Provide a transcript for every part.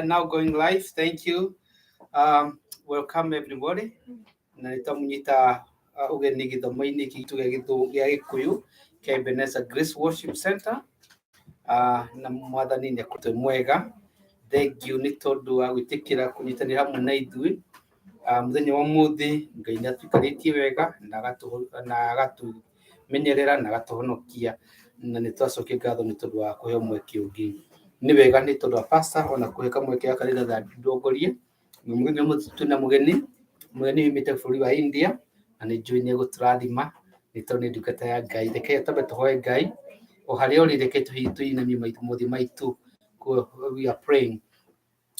Now going live. Thank you. Welcome everybody. Na nĩ twamũnyita ũgeni gĩthomo-inĩ gitũ gĩa Gĩkũyũ kĩa Ebenezer Grace Worship Center. Na Mwathani nĩ akoretwo mwega. Thank you nĩ tondũ wa gwĩtĩkĩra kũnyitanĩra hamwe na ithuĩ. Mũthenya wa ũmũthĩ Ngai nĩ atũikarĩtie wega na agatũmenyerera na agatũhonokia, na nĩ twacokia ngatho nĩ tondũ wa kũheo mweke ũngĩ. Nĩ wega nĩ tondũ wa pastor ona kũhe kamweke gaka nĩgetha ndongorie. Na mũthenya ũmũthĩ twĩna mũgeni, mũgeni umĩte bũrũri wa India, na nĩ njũĩ nĩ egũtũrathima nĩ tondũ nĩ ndungata ya Ngai. Reke twambe tũhoe Ngai, o harĩa ũrĩ reke tũinamie mothiũ maitũ, we are praying.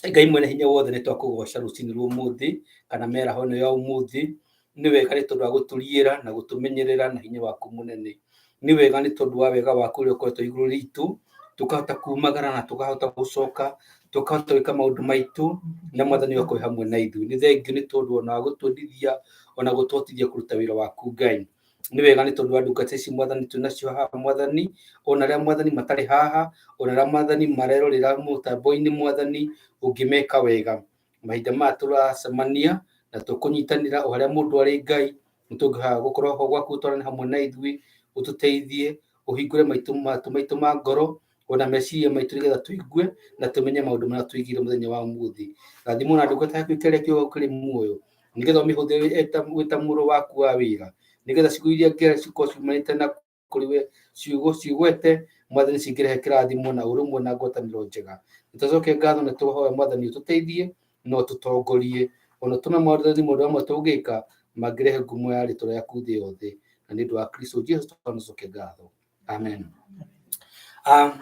Ngai mwene hinya wothe, nĩ twakũgoca rũcinĩ rwa ũmũthĩ kana mĩaraho ĩno ya ũmũthĩ. Nĩ wega nĩ tondũ wa gũtũriĩra na gũtũmenyerera na hinya waku mũnene. Nĩ wega nĩ tondũ wa wega waku ũrĩa ũkoretwo igũrũ ritũ, tũkahota kumagara na tũkahota gũcoka, tũkahota gwĩka maũndũ maitũ, na Mwathani ũgakorwo hamwe na ithuĩ. Nĩ thengiũ nĩ tondũ ona wa gũtwendithia ona gũtũhotithia kũruta wĩra waku, Ngai. Nĩ wega nĩ tondũ wa ndungata ici, Mwathani, twĩ nacio haha, Mwathani, ona arĩa, Mwathani, matarĩ haha, ona arĩa, Mwathani, marerorera mũtambo-inĩ. Mwathani, ũngĩmeka wega mahinda maya tũracemania na tũkũnyitanĩra o harĩa mũndũ arĩ, Ngai, nĩ tũngĩhoya gũkorwo ho gwaku, ũtwarane hamwe na ithuĩ, ũtũteithie, ũhingũre maitũ matũ maitũ ma ngoro ona meciria maitũ nĩgetha tũigue na tũmenye maũndũ marĩa tũigire mũthenya wa ũmũthĩ. Rathimwo na ndungata yaku ĩkĩaria kiugo kĩrĩ muoyo nĩgetha ũmĩhũthĩre wĩ ta mũrũ waku wa wĩra, nĩgetha ciugo iria ngĩra cikorwo ciumanĩte na kũrĩ we, ciugo cigwete, Mwathani, cingĩrehe kĩrathimo na ũrũmwe na ngwatanĩro njega. Nĩtũcoke ngatho na tũhoe Mwathani ũtũteithie na ũtũtongorie, ona tũme, Mwathani, maũndũ mamwe tũngĩka mangĩrehe ngumo ya rĩtwa rĩaku thĩ yothe, na nĩ ũndũ wa Kristo Jesu twanacoke ngatho, amen.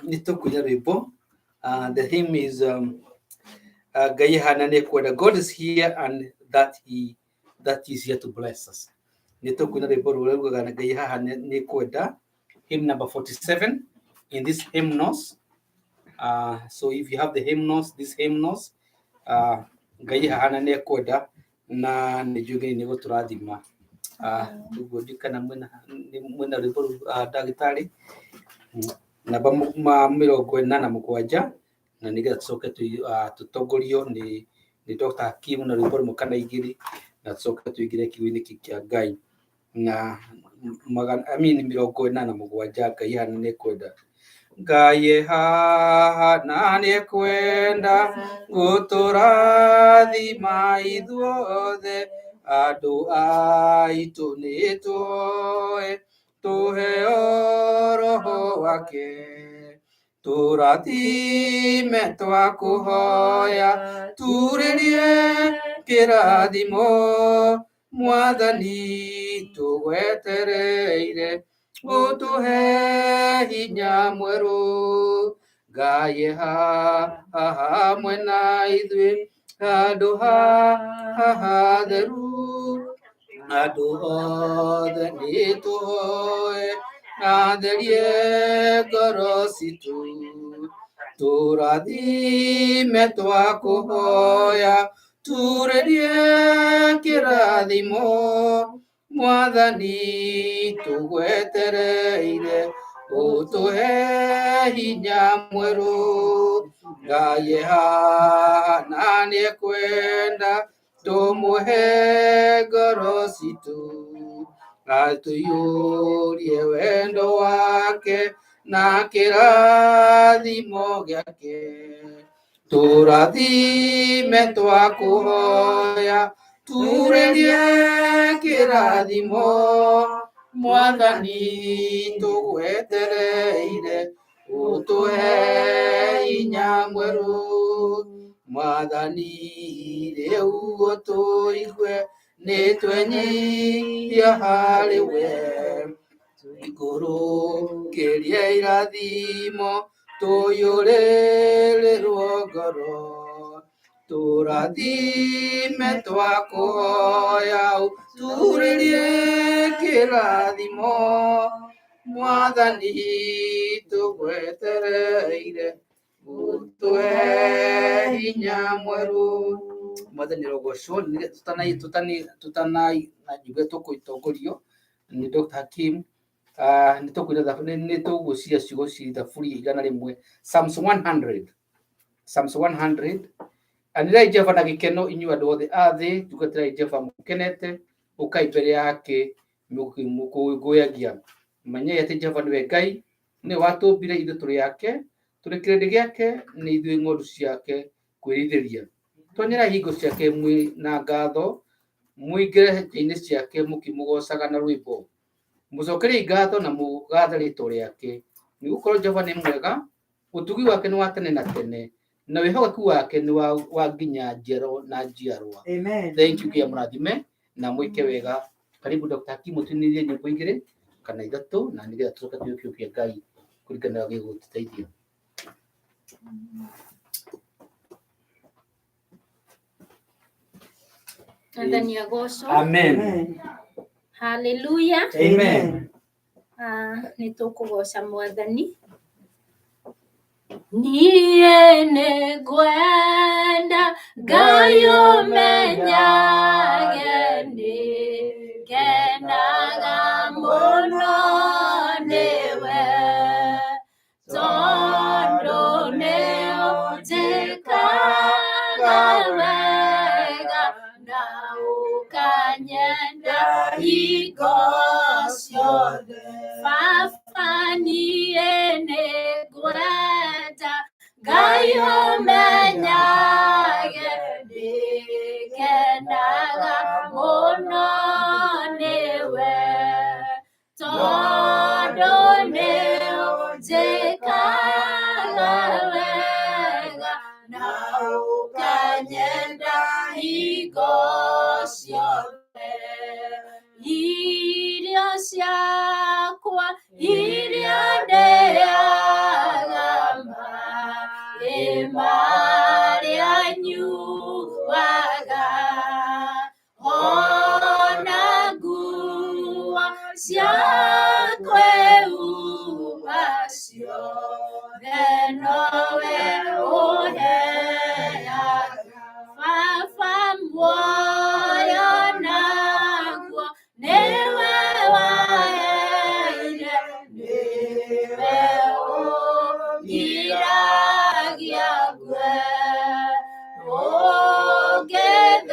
Nĩ tũkũina rwĩmbo. The hymn is Ngai hana nĩ kwenda, God is here and that he is here to bless us. Nĩ tũkũina rwĩmbo rũrĩa rugaga na Ngai haha nĩ kwenda, hymn number 47 in this hymnals. So if you have the hymnals, this hymnals, Ngai hahana nĩ ekwenda, na nĩ njũĩ nĩ gũtũrathima. Ũguo ndikana mwĩna rwĩmbo rũu, ndagĩtarĩ, namba 47, na nĩgetha tũcoke tũtongorio nĩ Dr. Hakim na rwĩmbo rũmwe kana igĩrĩ, na tũcoke tũingĩre kiugo-inĩ kĩu kĩa Ngai na magana, I mean, 47, Ngai hana nĩ kwenda. Ngai haha na nĩ ekwenda gũtũrathima ithuothe andũ aitũ, nĩ tũhoe tũheo Roho wake, tũrathime twakũhoya, turĩrie kĩrathimo, Mwathani, tũgwetereire ũtũhe hinya mwerũ. Ngai haha hamwe na ithuĩ handũ haha hatheru, andũ othe nĩ tũhoe atherie ngoro citũ, tũrathime twakũhoya, turĩrie kĩrathimo, Mwathani, tũgwetereire ũtũhe hinya mwerũ. Ngai haha na nĩ ekwenda tũmũhe ngoro citũ, atũiyũrie wendo wake na kĩrathimo gĩake, tũrathime twakũhoya, turĩrie kĩrathimo, Mwathani, tũgwetereire ũtũhe hinya mwerũ. Mwathani, rĩu ũtũigue nĩ twenyihia harĩ we, ikũrũkĩrie irathimo tũiyũrĩrĩrwo ngoro, tũrathime twakũhoya, turĩrie kĩrathimo, Mwathani, tũgwetereire ũtũhe hinya mwerũ. Mwathani rogocwo. Tũtanai tũkũtongorio nĩ Dr. Hakim, nĩ tũkũina, nĩ tũgwĩciria ciugo ci Thaburi 100, Psalms 100, Psalms 100. Anĩrĩrai Jehova na gĩkeno, inyuĩ andũ othe a thĩ, tungatĩrai Jehova mũkenete, ũkai mbere yake mũkũngũyagia. Menyai atĩ Jehova nĩwe Ngai, nĩwe watũmbire ithuĩ tũrĩ ake, tũrĩ kĩrĩndĩ gĩake, nĩ ithuĩ ng'ondu ciake kwĩrĩithĩria. Tonyerai hingo ciake mwĩ na ngatho, mũingĩre nja-inĩ ciake mũkĩmũgoocaga na rwĩmbo. Mũcokeriei ngatho na mũgathe rĩĩtwa rĩake, nĩgũkorwo Jehova nĩ mwega, ũtugi wake nĩ wa tene na tene, na wĩhokeku wake nĩ wa nginya njiaro na njiarwa. Amen. Thank you. Ngai amũrathime na mwĩke wega. Karibu Dr. Hakimu, tũinĩrie nyĩmbo igĩrĩ kana ithatũ na nĩgetha tũcoke tũyũkie kĩa Ngai kũringana na gĩgũtũteithia. Mwathani agocwo. Amen. Amen. Haleluya. Amen. Ah, nĩ tũkũgoca Mwathani. Niĩ nĩ ngwenda Ngai ũmenyage, nĩ ngenaga mũno nĩwe, tondũ nĩ ũnjĩkaga wega na ũkanyenda hingo ciothe. Baba, niĩ nĩ ngwenda Ngai ũmenyage, nĩ ngenaga mũno nĩwe, tondũ nĩ ũnjĩkaga wega na ũkanyenda hingo ciothe. Irio ciakwa iria ndĩaga, maĩ marĩa nyuaga, ona nguo cia kwĩhumba, ciothe nowe ũheaga. Baba, muoyo naguo nĩwe waheire, nĩwe ũngiragia ngue,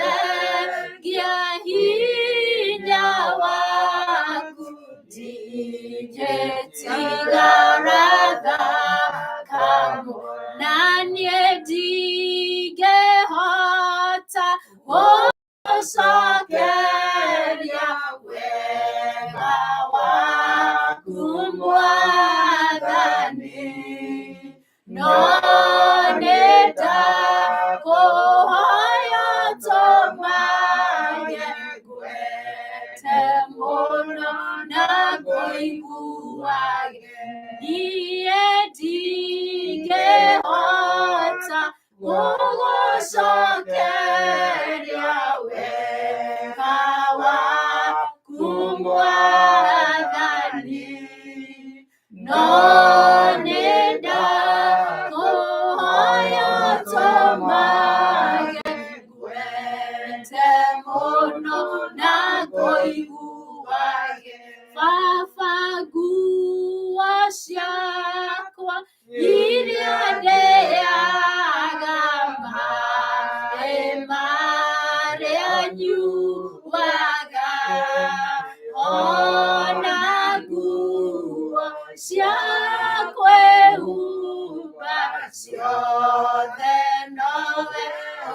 ũngĩthengia hinya waku, ndingĩtigara thakamo, na niĩ ndingĩhota gũcokeria wega waku Mwathani, no nĩ ndakũhoya ũtũmage ngwete mũno na ngũiguage. Niĩ ndingĩhota gũgũcokeria wega waku Mwathani, no nĩ ndakũhoya ũtũmage ngwete mũno na ngũiguage. Baba, nguo ciakwa iria ndĩaga, maĩ marĩa nyuaga, ona nguo cia kwĩhumba, ciothe nowe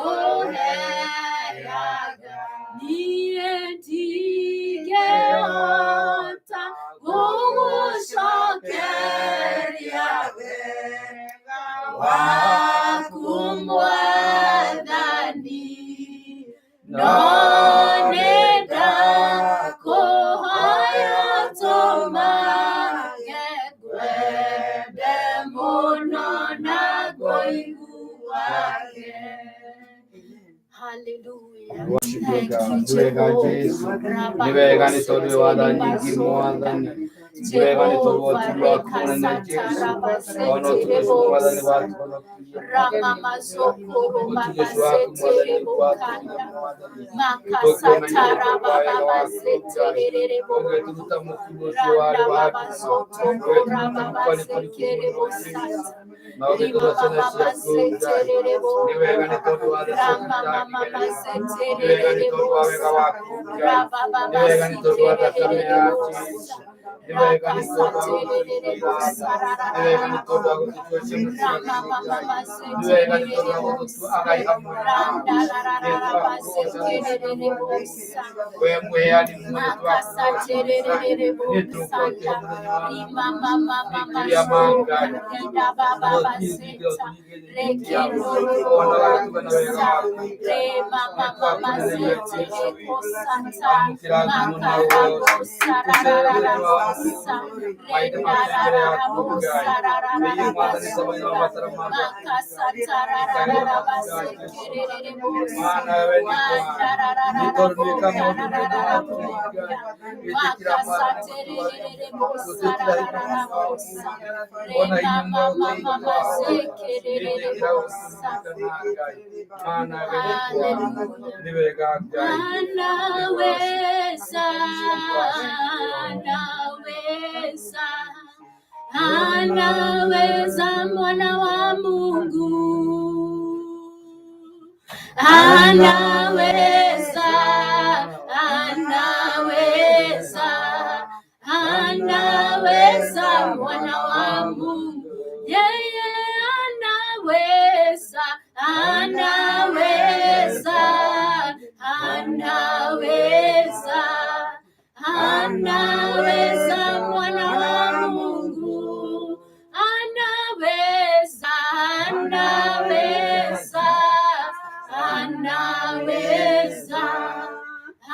ũheaga. Niĩ ndingĩhota gũgũcokeria wega waku Mwathani, no nĩ ndakũhoya ũtũmage ngwende mũno na ngũiguage. Hallelujah. Worship you, Thank God. you, Nĩ wega Jehovah. Jesu. Nĩ wega nĩ tondũ wĩ watha nyingĩ Mwathani. Nĩ wega nĩ tondũ wa ũtugi waku mũnene Jesu. Ona ũtugi ũcio Mwathani watũhonokirie. Ramamazokoro babaseterebokanda. Makasatara bababasetererebo. Randa babazotokora babasekerebosata. Rimababasetererebo. Ramamamasetererebosa. Rabababasekererebosa. Rakasatererebosa. Ramamamasetererebosa. Randarararabasekererebosa. Makasatererebosa. Rimamamamasoka. Ridabababaseta. Rekendororobosa. Remamamamasete ekosata. Makarabosa rarararabosa. Rendarararabosa rarararabasoka. Makasatarararabasekererebosa. Mandararararaboka rarararaboka. Makasatererebosa rarararabosa. Remamamamasekererebosa. Hallelujah. Anaweza, anaweza, anaweza mwana wa Mungu. Anaweza, anaweza, anaweza mwana wa Mungu. Yeye anaweza, anaweza, anaweza, anaweza mwana wa Mungu. Anaweza, anaweza, anaweza,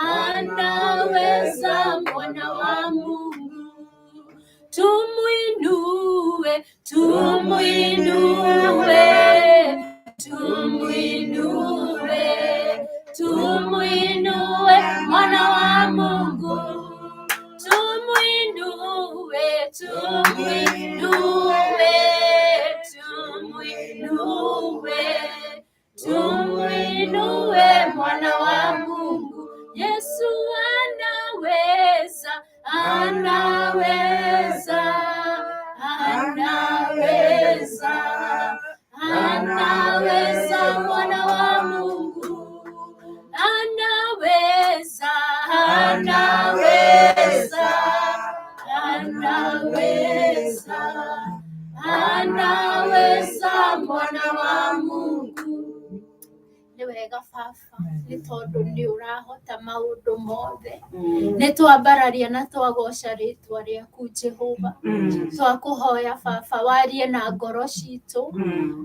anaweza mwana wa Mungu. Tumuinue, tumuinue, tumuinue, tumuinue mwana wa Mungu. Tumuinue, tumuinue, tumuinue, tumuinue mwana wa Mungu. Yesu anaweza, anaweza, anaweza, anaweza mwana wa Mungu. Anaweza, anaweza, anaweza, anaweza mwana wa Mungu. Nĩ wega baba nĩ tondũ nĩ ũrahota maũndũ mothe. Nĩ twambararia na twagoca rĩtwa rĩaku Jehova. Twakũhoya baba warie na ngoro citũ.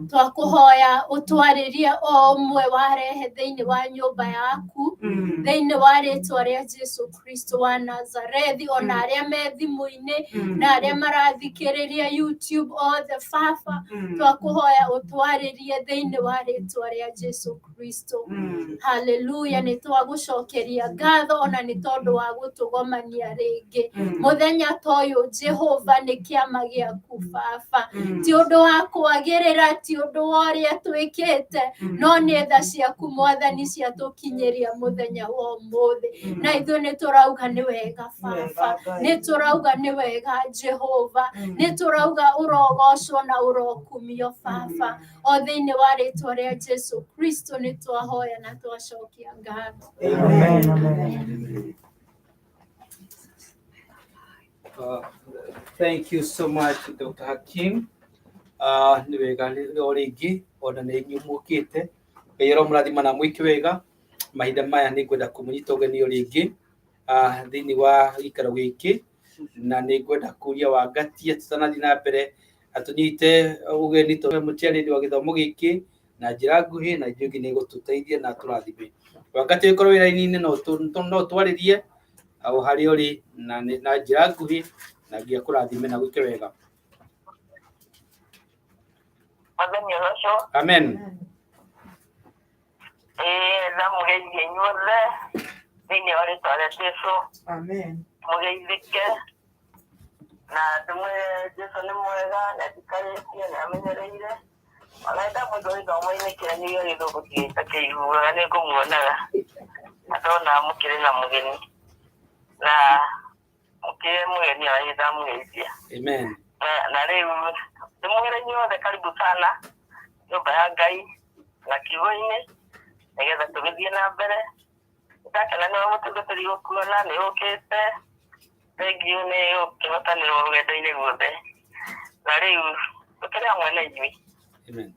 Twakũhoya ũtwarĩrie o ũmwe warehe thĩinĩ wa nyũmba yaku thĩinĩ wa rĩtwa rĩa Jesu Kristo wa Nazarethi, ona arĩa me thimũ-inĩ na arĩa marathikĩrĩria YouTube othe baba, twakũhoya ũtwarĩrie thĩinĩ wa rĩtwa rĩa Jesu Kristo. Haleluya. Nĩ twagũcokeria ngatho ona nĩ tondũ wa gũtũgomania rĩngĩ mũthenya ta ũyũ. Jehova, nĩ kĩama gĩaku baba, ti ũndũ wa kwagĩrĩra, ti ũndũ wa ũrĩa twĩkĩte, no nĩ tha ciaku Mwathani ciatũkinyĩria mũthenya wa ũmũthĩ, na ithuĩ nĩ tũrauga nĩ wega baba, nĩ tũrauga nĩ wega Jehova, nĩ tũrauga ũrogocwo na ũrokumio baba, o thĩinĩ wa rĩtwa rĩa Jesu Kristo nĩ twahoya na twacokia ngatho. Amen. Thank you so much, Dr. Hakim. Nĩ wega o rĩngĩ ona nĩ inyuĩ mũkĩte. Ngai aromũrathima na mwĩke wega. Mahinda maya nĩ ngwenda kũmũnyita ũgeni o rĩngĩ thĩinĩ wa gĩikaro gĩkĩ, na nĩ ngwenda kũria Wangatia tũtanathiĩ na mbere atũnyite ũgeni tondũ mũtiarĩri wa gĩthomo gĩkĩ na njĩra nguhĩ, na ithuĩ nĩ gũtũteithia na tũrathime. Wangatia, ũkorwo wĩ raini-inĩ, no twarĩrie o harĩa ũrĩ na njĩra nguhĩ, na nginya kũrathime na gwĩke wega. Mwathani ũrocwo. Amen. Ĩĩ, ndamũgeithia inyuothe thĩinĩ wa rĩtwa rĩa Jesũ. Amen. Mũgeithĩke na ndĩmwĩre Jesũ nĩ mwega, nĩ anjikarĩtie, nĩ amenyereire Ona ndamũigua gĩthomo-inĩ kĩanyu gĩa gĩthũngũ gĩtakĩiguaga nĩ ngũmuonaga. Na ndona mũkĩrĩ na mũgeni. Na mũkĩrĩ mũgeni ona niĩ ndamũgeithia. Amen. Na rĩu ndĩmwĩre inyuothe karibu sana nyũmba ya Ngai na kiugo-inĩ nĩgetha tũgĩthiĩ na mbere. Ndakena nĩ mũtungatĩri gũkuona nĩ ũkĩte. Thengiũ nĩ gũkĩhotanĩrwo rũgendo-inĩ guothe. Na rĩu tũkĩrĩ hamwe na inyuĩ. Amen.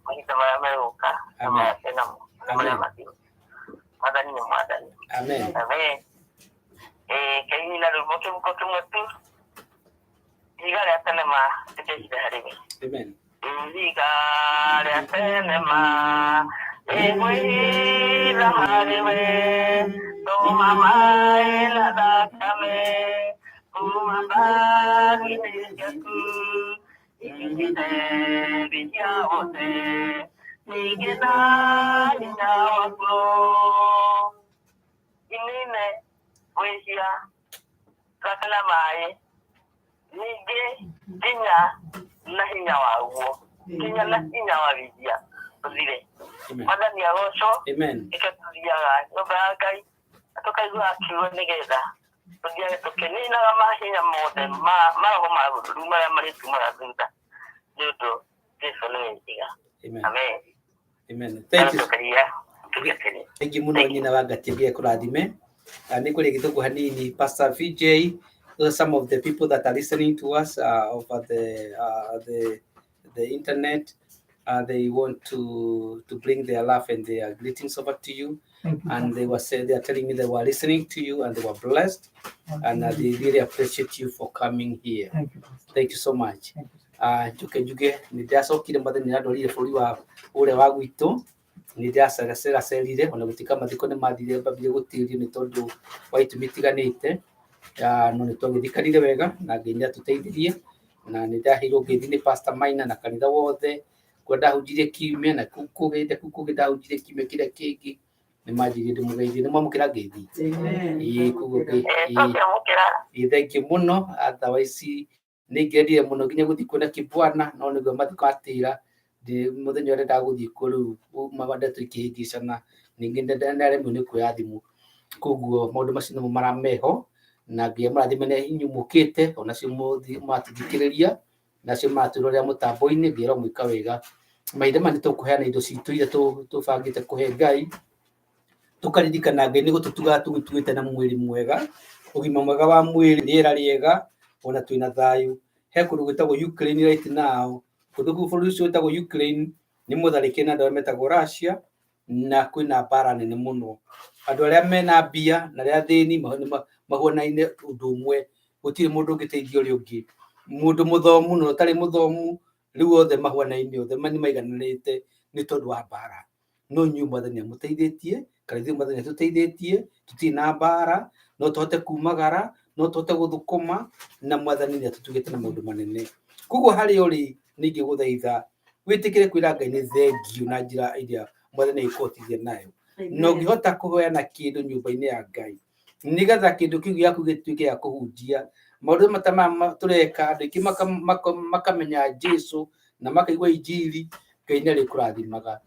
Mahinda marĩa megũka na Amen. marĩa twĩnamo na marĩa Amen. mathiru. Mwathani nĩ mwathani. Amen. Amen. Ngai na rwĩmbo kĩbuko kĩmwe tu. Ihiga rĩa tene ma rĩndĩhithe harĩ we. Amen. Ihiga rĩa tene ma rĩngwĩhitha harĩ we. Tũma maĩ na thakame kuma mbagi-inĩ ciaku. Ingĩte wĩhia wothe ningĩ na hinya wakuo. Inine wĩhia thakame na maĩ ningĩ nginya na hinya waguo nginya na hinya wa wĩhia ũthire. Amen. Mwathani agocwo. Amen. Nĩkĩo tũthiaga nyũmba ya Ngai na tũkaiguaga kiugo nĩgetha tũthiage tũkĩninaga mahinya mothe ma maroho ma ũũru marĩa marĩtumaga thutha nĩ ũndũ Jesũ nĩwe ihiga. Amen. Amen. Amen. Thank you. Tũkaria tũgatĩri. Thank you muno nyina wa Ngati nginya kũrathime. Nĩ kũrĩ gĩthũngũ hanini. Pastor VJ, those are some of the people that are listening to us over the internet. They want to bring their love and their greetings over to you. Thank you. And they were say they are telling me they were listening to you and they were blessed and they really appreciate you for coming here. Thank you, Pastor. Thank you so much. Thank you. Njuke njuge nĩ ndĩracokire mwathani nĩ andwarire bũrũri wa ũrĩa wa gwitũ nĩ ndĩraceracerire ona gũtuĩka mathiko nĩ mathire mbambire gũtĩrio nĩ tondũ wa itũmi itiganĩte. No nĩ twagĩthikanire wega na Ngai nĩ atũteithirie na nĩ ndaheirwo ngeithi nĩ Pastor Maina na kanitha wothe kũrĩa ndahunjirie kiumia na kũu kũngĩ kũu kũngĩ ndahunjirie kiumia kĩrĩa kĩngĩ nĩ manjĩrire ndĩmũgeithie nĩ mwamũkĩra ngeithi. Amen. Ĩĩ koguo Ngai ĩĩ Tũkĩamũkĩra. ĩĩ thank you mũno. Otherwise nĩ ingĩendire mũno nginya gũthiĩ kuona kĩbwana no nĩguo mathiko atĩra mũthenya ũrĩa ndagũthiĩ kuo rĩu ndeto ikĩhĩngĩcana ningĩ ndaremwo nĩ kuoya thimũ koguo maũndũ macio nĩmo marameho na Ngai amũrathime nĩ inyuĩ mũkĩte onacio mũratũthikĩrĩria nacio maratwĩrorera mũtambo-inĩ Ngai aromwĩka wega. Mahinda maya nĩ tũkũheana indo citũ iria tũbangĩte kũhe Ngai tũkaririkana Ngai nĩ gũtũtugaga tũgĩtuĩte na mwĩrĩ mwega ũgima mwega wa mwĩrĩ rĩera rĩega ona twĩna thayũ. He kũndũ gwĩtagwo Ukraine right now kũndũ kũu bũrũri ũcio wĩtagwo Ukraine nĩ mũtharĩkĩre na andũ arĩa metagwo Russia na kwĩna mbara nene mũno. Andũ arĩa mena mbia na arĩa athĩni mahuanaine ũndũ ũmwe gũtirĩ mũndũ ũngĩteithia ũrĩa ũngĩ. Mũndũ mũthomu na ũtarĩ mũthomu rĩu othe mahuanaine othe nĩ maigananĩte nĩ tondũ wa mbara. No inyuĩ mwathani amũteithĩtie kana ithuĩ mwathani atũteithĩtie tũtirĩ na mbara no tũhote kumagara no tũhote gũthũkũma na mwathani nĩ atũtugĩte na maũndũ manene. Koguo harĩa ũrĩ nĩ ingĩgũthaitha wĩtĩkĩre kwĩra Ngai nĩ thengiũ na njĩra ĩrĩa mwathani agĩkũhotithia nayo. Na ũngĩhota kũheana kĩndũ nyũmba-inĩ ya Ngai nĩgetha kĩndũ kĩu gĩaku gĩtuĩke gĩa kũhunjia maũndũ mata maya tũreka andũ aingĩ makamenya Jesũ na makaigua injiri Ngai nĩ arĩkũrathimaga.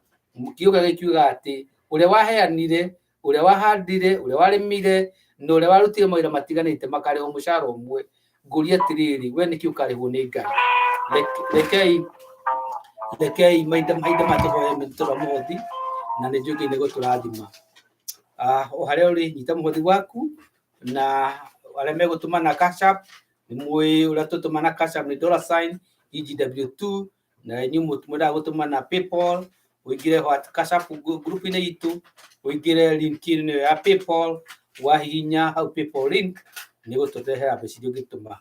Kiugo gĩkiuga atĩ ũrĩa waheanire ũrĩa wahandire ũrĩa warĩmire na ũrĩa warutire mawĩra matiganĩte makarĩhwo mũcara ũmwe. Ngũria atĩrĩrĩ we nĩkĩ ũkarĩhwo nĩ Ngai? Rekei mahinda maya tũhoe nĩ tondũ wa mũhothi na nĩ njũĩ Ngai nĩ egũtũrathima. O harĩa ũrĩ nyita mũhothi waku na arĩa megũtũma na Cash App nĩ mũĩ ũrĩa tũtũma na Cash App nĩ dollar sign EGW2 na inyuĩ mwendaga gũtũma na PayPal ũingĩre Cash App group-inĩ itũ ũingĩre link-inĩ ĩyo ya PayPal wahihinya hau PayPal link nĩ gũtũrehera mbeca iria ũngĩtũma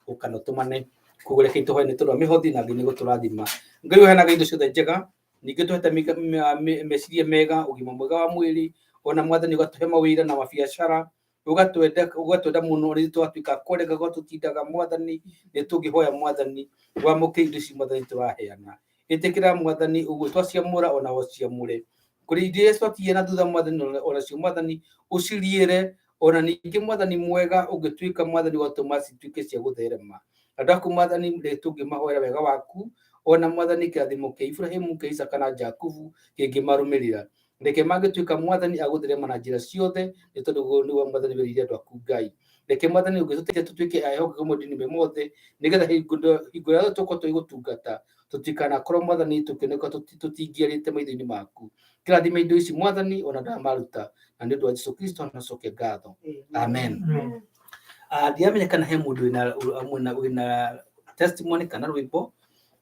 ũkana ũtũmane. Koguo rekei tũhoe nĩ tondũ wa mĩhothi na Ngai nĩ egũtũrathima. Ngai ũheanaga indo ciothe njega ningĩ tũhete meciria mega ũgima mwega wa mwĩrĩ ona mwathani ũgatũhe mawĩra na mabiacara ũgatwenda mũno rĩrĩa twatuĩka kũrega tũtindaga mwathani nĩ tũngĩhoya mwathani wamũkĩre indo ici mwathani tũraheana. Ĩtĩkĩra mwathani ũguo twaciamũra ona ũciamũre kũrĩ indo iria twatigia na thutha mwathani onacio mwathani ũciriĩre ona ningĩ mwathani mwega ũngĩtuĩka mwathani watũma cituĩke cia gũtherema. Andũ aku mwathani rĩ tũngĩmahoera wega waku Ona Mwathani kĩrathimo kĩa Ibrahimu, kĩa Isaka na Jakubu kĩngĩmarũmĩrĩra. Reke mangĩtuĩka Mwathani agũtherema na njĩra ciothe, nĩ tondũ ũguo nĩguo Mwathani wĩrĩire andũ aku Ngai. Reke Mwathani ũngĩtũteithia tũtuĩke ehokeku maũndũ-inĩ mothe, nĩgetha hingo ĩrĩa tũgũkorwo tũgĩgũtungata tũtikanakorwo Mwathani tũkĩoneka tũtingĩarĩte maitho-inĩ maku. Kĩrathime indo ici Mwathani ona ndamaruta, na nĩ ũndũ wa Jesu Kristo nacoke ngatho. Amen. Ndiramenya kana he mũndũ wĩna testimony kana rwĩmbo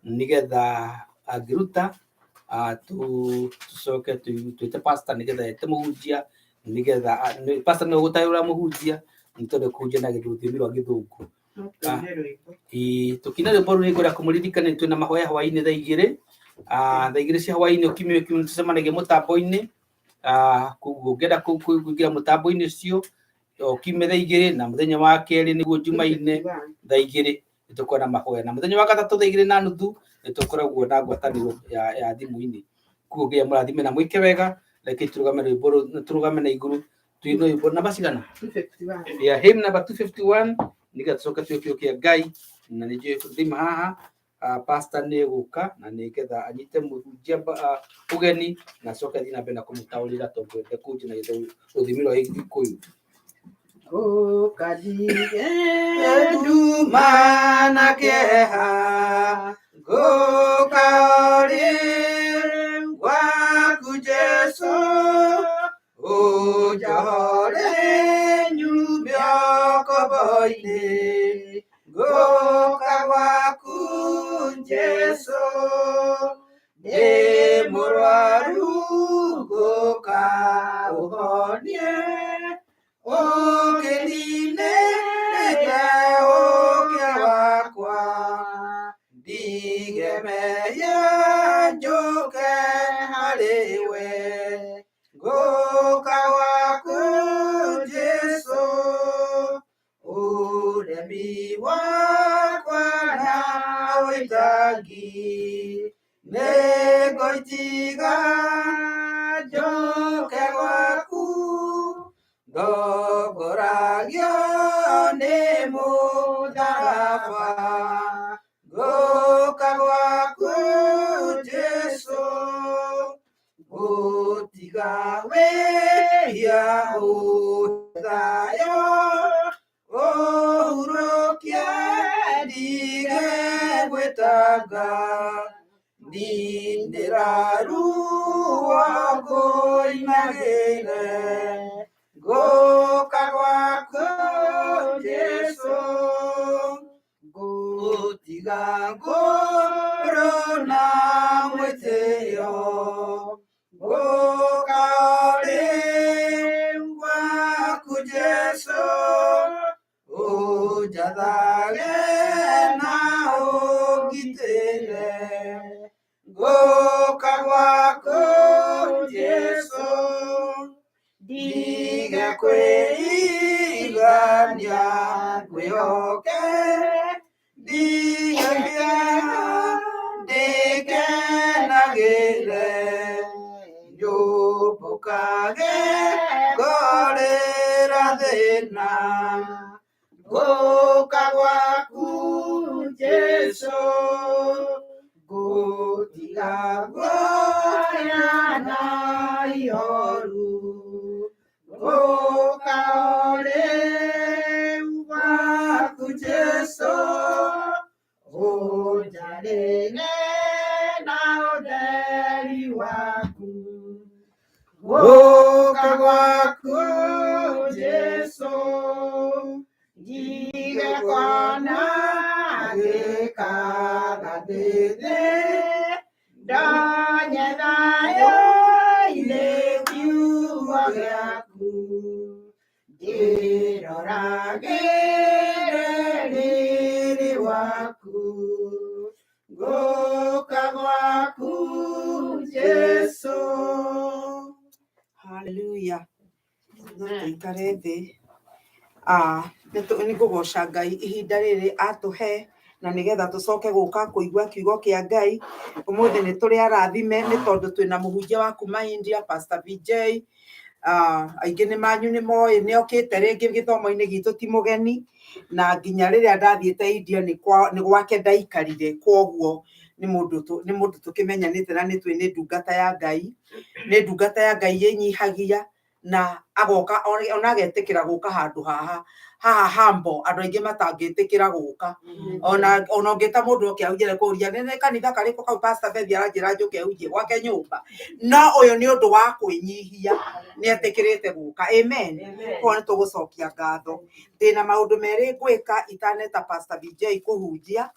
nĩgetha angĩruta tũcoke twĩte pastor nĩgetha ete mũhunjia, nĩgetha pastor nĩwe ũgũtaũra mũhunjia nĩ tondũ kũhunjia na rũthiomi rwa Gĩthũngũ. Tũkina rwĩmbo rũu nĩngwenda kũmũririkania twĩna mahoya hwaĩ-inĩ thaa igĩrĩ, thaa igĩrĩ cia hwaĩ-inĩ ũkiumia kiumia tũcemanagia mũtambo-inĩ. Koguo ũngĩenda kũingĩra mũtambo-inĩ ũcio o kiumia thaa igĩrĩ, na mũthenya wa kerĩ nĩguo Jumaine thaa igĩrĩ nĩ tũkoragwo na mahoya, na mũthenya wa gatatũ thaa igĩrĩ na nuthu nĩ tũkoragwo na ngwatanĩro ya thimũ-inĩ. Koguo Ngai amũrathime na mwĩke wega. Reke tũrũgame rwĩmbo tũrũgame na igũrũ twĩna rwĩmbo namba cigana ya hymn number 251 nĩgetha tũcoke tuoe kĩo kĩa Ngai, na nĩ njũĩ ndaima haha pastor nĩ egũka na nĩgetha anyite mũhunjia ũgeni na acoke athiĩ na mbere na kũmũtaũrĩra tondũ ndekũhunjia na rũthiomi rwa Gĩkũyũ. Ũkandige nduma na kĩeha, ngũka ũrĩ gwaku Jesũ, ũnjohore nyume ũkombo-inĩ, ngũka gwaku Jesũ, ndĩ mũrwaru ngũka ũhonie, ũkĩninĩte ũkĩa wakwa, ndige mehia njũke harĩ we, ngũka gwaku Jesũ, ũremi wakwa na wĩitangi nĩngũitiga njoke gwaku, ndongoragio nĩ mũtharaba, ngũka gwaku Jesũ, gũtiga wĩhia ũhe thayũ, ũhurũkie ndige gwĩtanga, ndinĩra ruo ngũinagĩre, ngũka gwaku Jesũ, ngũtiga ngũrũ na mwĩtĩo, ngũka ũrĩ gwaku Jesũ, ũnjathage na ũngitĩre, ngũka gwaku Jesũ, ndige kwĩigania ngwĩhoke, ndige kĩeha ndĩkenagĩre, nyũmbũkage ngorĩra thĩna, ngũka gwaku Jesũ, ngũtiga guoya na ihoru, ngũka ũrĩ gwaku Jesũ, ũnjarĩre na ũtheri waku, ngũka gwaku Jesũ, ndige kuona gĩkaga thĩ, ndonye thayũ-inĩ kiugo gĩaku, ndĩroragĩre riri waku, ngũka gwaku Jesũ. Hallelujah. No tũikare thĩ. Nĩ ngũgoca Ngai ihinda rĩrĩ atũhe na nĩgetha tũcoke gũka kũigua kiugo kĩa Ngai. Ũmũthĩ nĩ tũrĩ arathime nĩ tondũ twĩna mũhunjia wa kuma India, Pastor VJ. Aingĩ nĩ manyu nĩ moĩ nĩ okĩte rĩngĩ gĩthomo-inĩ gitũ ti mũgeni, na nginya rĩrĩa ndathiĩte India nĩ gwake ndaikarire, kwoguo Nĩ mũndũ tũkĩmenyanĩte na nĩ twĩ nĩ ndungata ya Ngai, nĩ ndungata ya Ngai ĩnyihagia na agoka ona agetĩkĩra gũka handũ haha haha hambo andũ aingĩ matangĩtĩkĩra gũka. Ona ũngĩta mũndũ oke ahunjie kũria nĩ kanitha karĩkũ kau Pastor Beth aranjĩra njũke hunjie gwake nyũmba, no ũyũ nĩ ũndũ wa kwĩnyihia nĩ etĩkĩrĩte gũka. Amen. Koguo nĩ tũgũcokia ngatho. Ndĩna maũndũ merĩ ngwĩka itaneta Pastor BJ kũhunjia.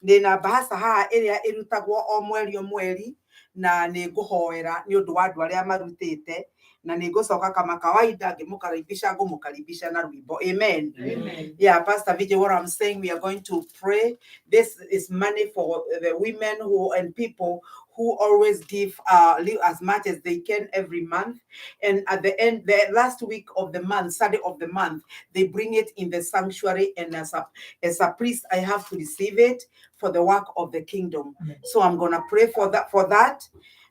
Ndĩna bahasa haha ĩrĩa ĩrutagwo o mweri o mweri, na nĩ ngũhoera nĩ ũndũ wa andũ arĩa marutĩte, na nĩ ngũcoka kama kawaida ngĩmũkaribisha ngũmũkaribisha na rwĩmbo. Amen. Amen. Yeah, Pastor Vijay, what I'm saying, we are going to pray. This is money for the women who and people who always give as much as they can every month. And at the end, the last week of the month, Sunday of the month, they bring it in the sanctuary. And as a priest, I have to receive it for the work of the kingdom. Amen. So I'm going to pray for that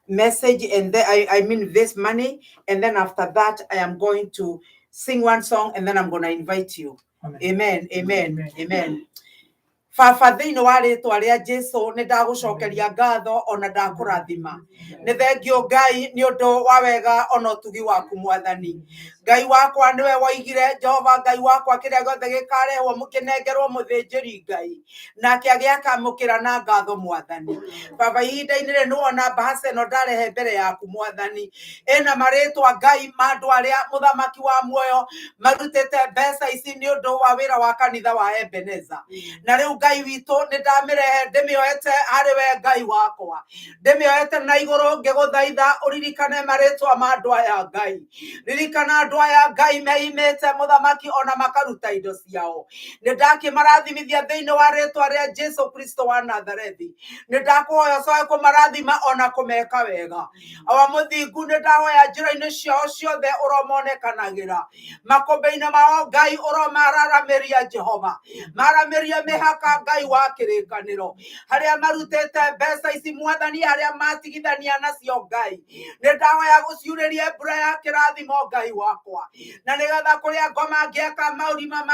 message, and then I mean this money. And then after that, I am going to sing one song, and then I'm going to invite you. Amen. Amen. Amen. Amen. Amen. Baba thĩinĩ wa rĩtwa rĩa Jesu nĩ ndagũcokeria ngatho ona ndakũrathima. Nĩ thengio Ngai nĩ ũndũ wa wega ona ũtugi waku Mwathani. Ngai wakwa nĩwe woigire, Jehova Ngai wakwa, kĩrĩa gĩothe gĩkarehwo mũkĩnengerwo mũthĩnjĩri Ngai nake agĩakamũkĩra na ngatho Mwathani. Baba ihinda-inĩ rĩrĩ nĩwona bahasa ĩno ndarehe mbere yaku Mwathani, ĩna marĩtwa Ngai ma andũ arĩa mũthamaki wa muoyo marutĩte mbeca ici nĩ ũndũ wa wĩra wa kanitha wa Ebeneza. Na rĩu Ngai witũ nĩ ndamĩrehe ndĩmĩoete harĩ we Ngai wakwa, ndĩmĩoete na igũrũ ngĩgũthaitha ũririkane marĩtwa ma andũ aya Ngai. Ririkana andũ aya Ngai meimĩte mũthamaki ona makaruta indo ciao. Nĩ ndakĩmarathimithia thĩinĩ wa rĩtwa rĩa Jesu Kristo wa Nazarethi. Nĩ ndakũhoya ũcoke kũmarathima ona kũmeka wega. Awa mũthingu nĩ ndahoya njĩra-inĩ ciao ciothe ũromonekanagĩra, makũmbĩ-inĩ mao Ngai ũromararamĩria Jehova, maramĩria mĩhaka Ngai wa kĩrĩkanĩro, harĩa marutĩte mbeca ici Mwathani, harĩa matigithania nacio Ngai, nĩ ndahoya gũciurĩrie mbura ya kĩrathimo Ngai wakwa, na nĩgetha kũrĩa ngoma angĩaka maũrima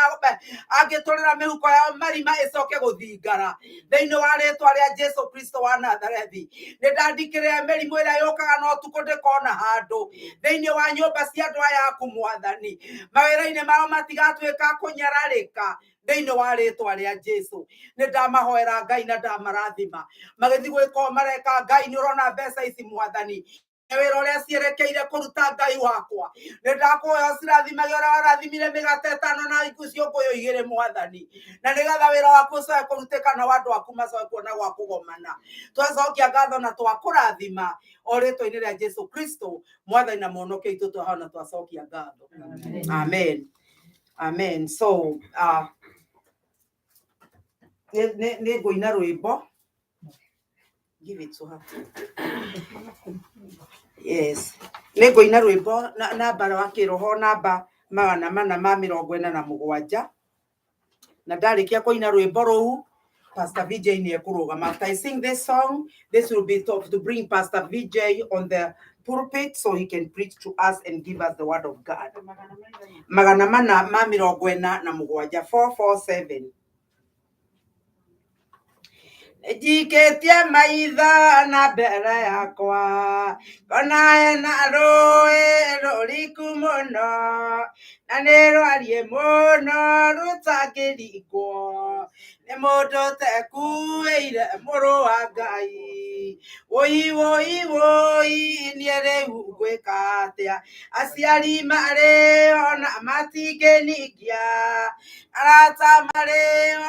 angĩtũrĩra mĩhuko yao marima ĩcoke gũthingara thĩinĩ wa rĩtwa rĩa Jesu Kristo wa Nazarethi. Nĩ ndandikĩrĩra mĩrimũ ĩrĩa yũkaga na ũtukũ ndĩkona handũ thĩinĩ wa nyũmba cia andũ aya aku Mwathani, mawĩra-inĩ mao matigatuĩka kũnyararĩka thĩinĩ wa rĩtwa rĩa Jesu. Nĩ ndamahoera Ngai na ndamarathima magĩthiĩ gwĩka mareka Ngai, nĩ ũrona mbeca ici Mwathani, wĩra ũrĩa cierekeire kũruta Ngai wakwa, nĩ ndakũhoya ũcirathimage ũrĩa warathimire mĩgate ĩtano na ciũngũyũ igĩrĩ Mwathani, na nĩgetha wĩra waku ũcoke kũrutĩka na andũ aku macoke kuona gwa kũgomana. Twacokia ngatho na twakũrathima o rĩtwa-inĩ rĩa Jesu Kristo Mwathani na mũhonokia witũ, twahona twacokia ngatho. Amen. Amen. So nĩ ngũina rwĩmbo. Give it to her. Yes. Nĩ ngũina rwĩmbo namba wa kĩroho namba 447, na ndarĩkia kũina rwĩmbo rũu Pastor VJ nĩ ekũrũgama. After I sing this song, this will be to bring Pastor VJ on the pulpit so he can preach to us and give us the word of God. 447 447. Njikĩtie maitho na mbere yakwa, ngona hena rũĩ rũriku mũno, na nĩ rwariĩ mũno rũtangĩringwo, nĩ mũndũ ũtekuĩire mũrũ wa Ngai. Wũi wũi wũi niĩ rĩu ngwĩka atĩa, aciari marĩ ona matingĩningia, arata marĩ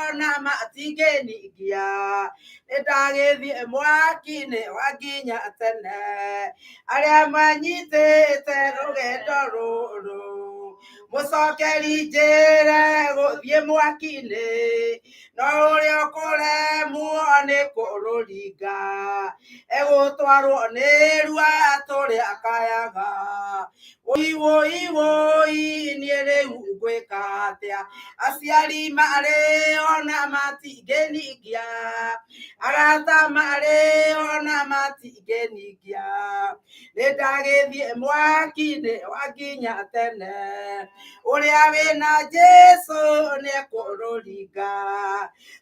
ona matingĩningia, nĩ ndagĩthiĩ mwaki-inĩ wa nginya tene, arĩa manyitĩte rũgendo rũrũ mũcokeri njĩre gũthiĩ mwaki-inĩ, no ũrĩa ũkũremwo nĩ kũrũringa egũtwarwo nĩ rua tũrĩa akayaga. Wũi wũi wũi niĩ rĩu ngwĩka atĩa, aciari marĩ ona matingĩningia, arata marĩ ona matingĩningia, nĩ ndagĩthiĩ mwaki-inĩ wa nginya tene, Ũrĩa wĩna Jesũ nĩekũrũringa,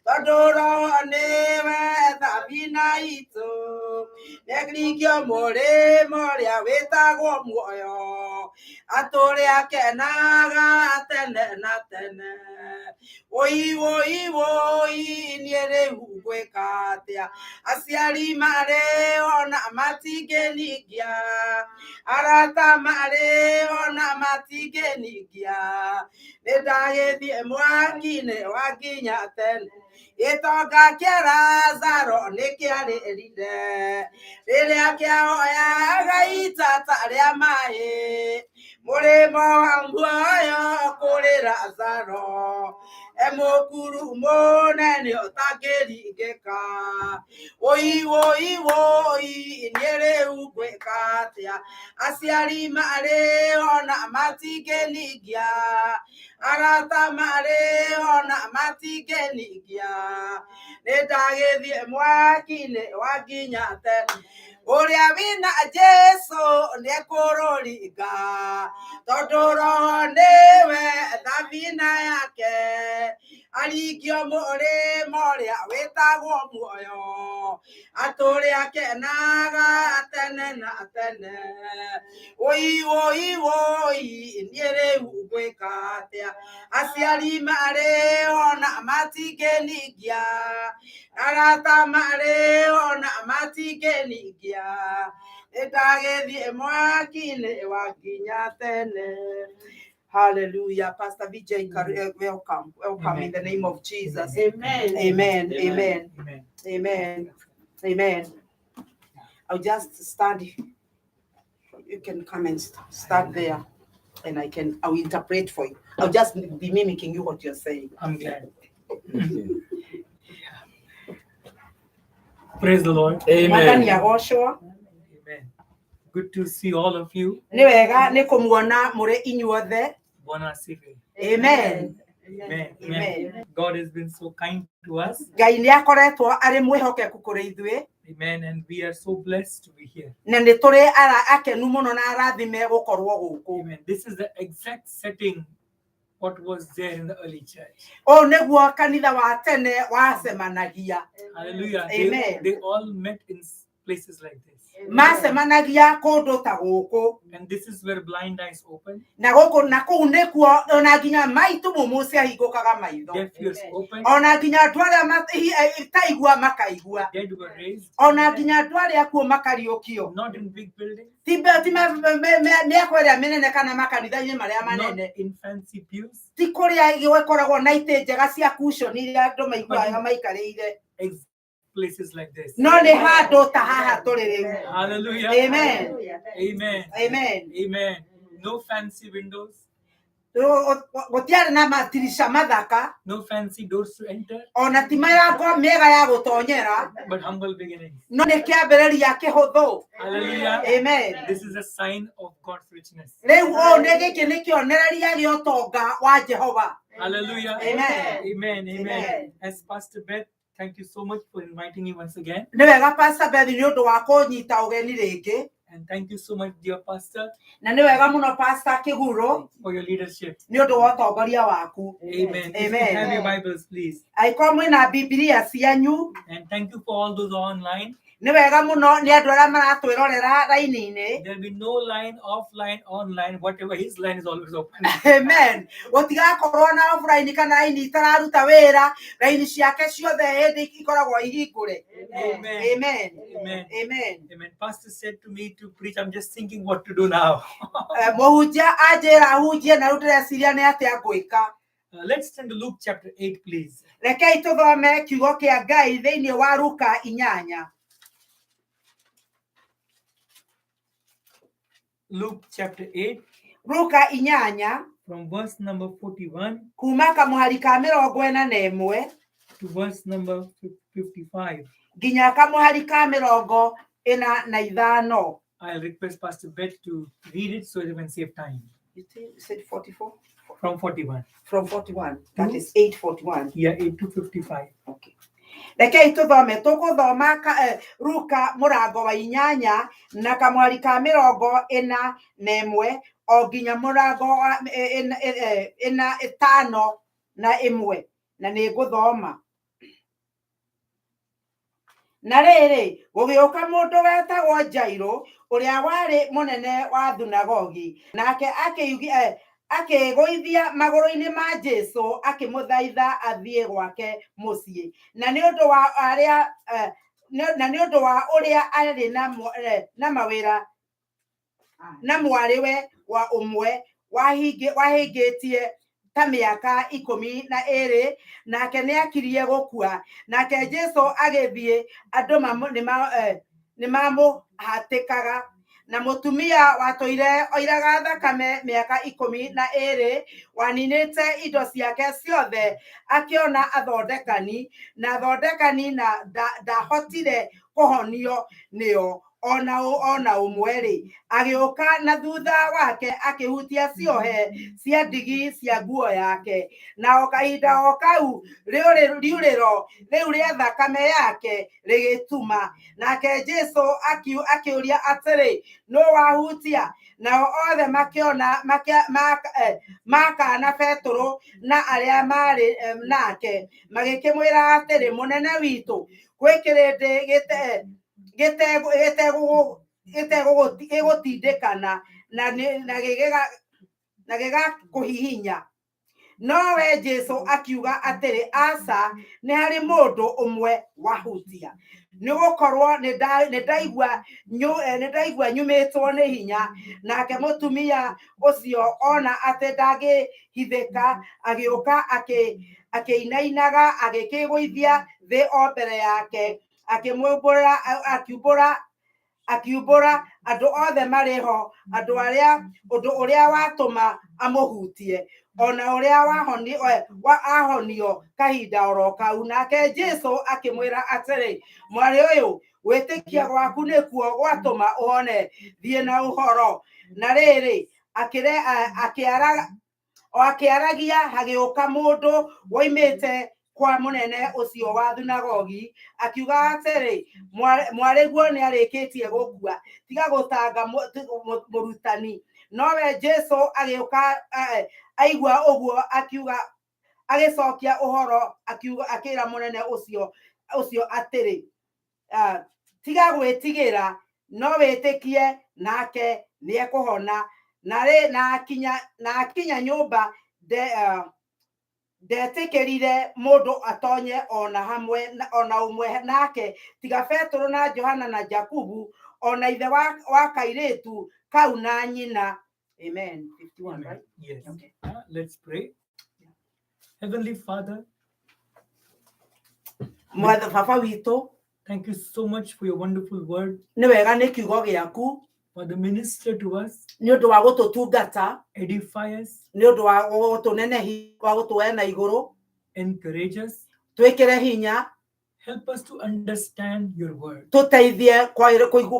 tondũ Roho nĩwe thabina itũ. Nĩaringio mũrĩmo ũrĩa wĩtagwo muoyo, atũre akenaga tene na tene. Woi woi woi niĩ rĩu ngwĩka atĩa? Aciari marĩ ona matingĩningia, arata marĩ ona matingĩningia. Nĩndagĩthiĩ mwaki-inĩ wa nginya tene. Gĩtonga kĩa Lazaro nĩkĩarĩrire rĩrĩa kĩahoyaga itata rĩa maĩ, mũrĩmo wa muoyo kũrĩ Lazaro, e mũkuru mũnene ũtangĩringĩka. Woi woi woi niĩ rĩu ngwĩka atĩa? Aciari marĩ ona matingĩningia, arata marĩ ona matingĩningia. Nĩndagĩthiĩ mwaki-inĩ wa nginya tene. Ũrĩa wĩna Jesũ nĩekũrũringa, tondũ Roho nĩwe thabina yake. Aringio mũrĩmo ũrĩa wĩtagwo muoyo, atũre akenaga tene na tene. Woi woi woi niĩ rĩu ngwĩka atĩa? Aciari marĩ ona matingĩningia, arata marĩ ona matingĩningia. Nĩndagĩthiĩ mwaki-inĩ wa nginya tene. Hallelujah. Pastor Vijay, welcome. Welcome in the name of Jesus. Amen. Amen. Amen. Amen. Amen. Amen. I'll just stand. You can come and start there, and I'll interpret for you. I'll just be mimicking you what you're saying. I'm glad. Praise the Lord. Mwathani Amen. agocwo. Amen. Good to see all of you. Nĩ wega nĩ kũmuona mũrĩ inyuothe. Bwana asifiwe. Amen. Amen. Amen. Amen. God has been so kind to us. Ngai nĩ akoretwo arĩ mwĩhokeku kũrĩ ithuĩ, Amen. And we are so blessed to be here. na nĩ tũrĩ akenu mũno na arathime gũkorwo gũkũ. Amen. This is the exact setting what was there in the early church. Ũũ nĩguo kanitha wa tene wacemanagia. Hallelujah. Amen. They all met in places like this. Macemanagia kũndũ ta gũkũ. And this is where blind eyes open, Na gũkũ na kũu nĩkuo ona nginya maitumumu ciahingũkaga maitho, deaf ears open, ona nginya andũ arĩa mataigua makaigua, dead were raised, ona nginya andũ arĩa akuũ makariũkio. not in big buildings, Ti mĩako ĩrĩa mĩnene kana makanitha-inĩ marĩa not manene, in fancy pews, ti kũrĩa gũkoragwo na itĩ njega cia cushion iria andũ maiguaga maikarĩire, places like this. no nĩ handũ ta haha tũrĩ rĩu. Hallelujah. Amen. Amen. Amen. Amen. No fancy windows, Gũtiarĩ na matirica mathaka, no fancy doors to enter, ona ti mĩrango mĩega ya gũtonyera, but humble beginnings. no nĩ kĩambĩrĩria kĩhũthũ. Hallelujah. Amen. This is a sign of God's richness. Rĩu ũũ nĩ gĩkĩ nĩ kĩonereria gĩa ũtonga wa Jehova. Hallelujah. Amen. Amen. Amen. Amen. As Pastor Beth, thank you so much for inviting me once again. Nĩ wega Pastor Beth nĩ ũndũ wa kũnyita ũgeni rĩngĩ, And thank you so much, dear Pastor, na nĩ wega mũno Pastor Kĩguro for your leadership. nĩ ũndũ wa ũtongoria waku. Amen. If Amen. you have your Bibles, please. Angĩkorwo mwĩna Bibilia cianyu, And thank you for all those online. nĩ wega mũno nĩ andũ arĩa maratwĩrorera raini-inĩ. There'll be no line, offline, online, whatever. His line is always open. Amen. Gũtigakorwo na offline kana raini itararuta wĩra, raini ciake ciothe hĩndĩ ikoragwo ihingũre. Amen. Amen. Amen. Amen. Amen. Pastor said to me to preach. I'm just thinking what to do now. Mũhunjia anjĩra hunjie na rĩu ndĩreciria nĩ atĩa ngwĩka. Let's turn to Luke chapter 8, please. Rekei tũthome kiugo kĩa Ngai thĩinĩ wa Luka 8. Luke chapter 8 Luka 8 from verse number 41 kuma kamũhari ka 41 to verse number 55. nginya kamũhari ka 45. I'll request Pastor Beth to read it so that we can save time. You said 44? From 41. From 41. That is 8:41. Yeah, 8 to 55. Okay. Rekei tũthome, tũgũthoma Luka mũrango wa 8 na kamwari ka 41 o nginya mũrango wa 51, na nĩ ngũthoma. Na rĩrĩ, gũgĩũka mũndũ wetagwo Jairũ, ũrĩa warĩ mũnene wa thunagogi, nake akĩĩgũithia magũrũ-inĩ ma Jesũ, akĩmũthaitha athiĩ gwake mũciĩ, na nĩ ũndũ wa arĩa na nĩ ũndũ wa ũrĩa arĩ na mawĩra na mwarĩwe wa ũmwe wahingĩtie ta mĩaka 12, nake nĩakirie gũkua. Nake Jesũ agĩthiĩ, andũ nĩmamũhatĩkaga. Na mũtumia watũire oiraga thakame mĩaka 12, waninĩte indo ciake ciothe, akĩona athondekani na athondekani, na ndahotire kũhonio nĩo ona ũmwe-rĩ, agĩũka na thutha wake akĩhutia ciohe cia ndigi cia nguo yake, na o kahinda o kau riurĩro rĩu rĩa thakame yake rĩgĩtuma. Nake Jesũ akĩũria atĩrĩ, nũ wahutia? Nao othe makĩona makana Petũrũ na arĩa marĩ nake, magĩkĩmwĩra atĩrĩ, mũnene witũ, gwĩ kĩrĩndĩ gĩtegũgũtindĩkana na gĩgakũhihinya. Nowe Jesũ akiuga atĩrĩ, aca, nĩ harĩ mũndũ ũmwe wahutia, nĩgũkorwo nĩndaigua nyumĩtwo nĩ hinya. Nake mũtumia ũcio ona atĩ ndangĩhithĩka, agĩũka akĩinainaga, agĩkĩgũithia thĩ o mbere yake, akiumbũra andũ othe marĩ ho andũ arĩa ũndũ ũrĩa watũma amũhutie, ona ũrĩa ahonio kahinda oro kau. Nake Jesũ akĩmwĩra atĩrĩ, mwarĩ ũyũ, gwĩtĩkia gwaku nĩkuo gwatũma ũhone, thiĩ na ũhoro. Na rĩrĩ, akĩaragia, hagĩũka mũndũ woimĩte kwa mũnene ũcio wa thunagogi, akiuga atĩrĩ, mwarĩguo nĩarĩkĩtie gũkua, tiga gũtanga mũrutani. Nowe Jesũ agĩũka aigua ũguo, akiuga, agĩcokia ũhoro, akiuga, akĩra mũnene ũcio atĩrĩ, tiga gwĩtigĩra, no wĩtĩkie, nake nĩekũhona. Na akinya nyũmba, ndetĩkĩrire mũndũ atonye ona hamwe ona ũmwe nake, tiga Petũrũ na Johana na Jakubu, ona ithe wa kairĩtu kau na nyina. Amen. 51, right? Yes. Okay. Let's pray. Heavenly Father, Mwathe Baba witũ, thank you so much for your wonderful word, nĩ wega nĩ kiugo gĩaku, for the minister to us, nĩ ũndũ wa gũtũtungata, edify us, nĩ ũndũ wa gũtũnenehi, wa gũtũoya na igũrũ, encourage us, twĩkĩre hinya, help us to understand your word. Tũteithie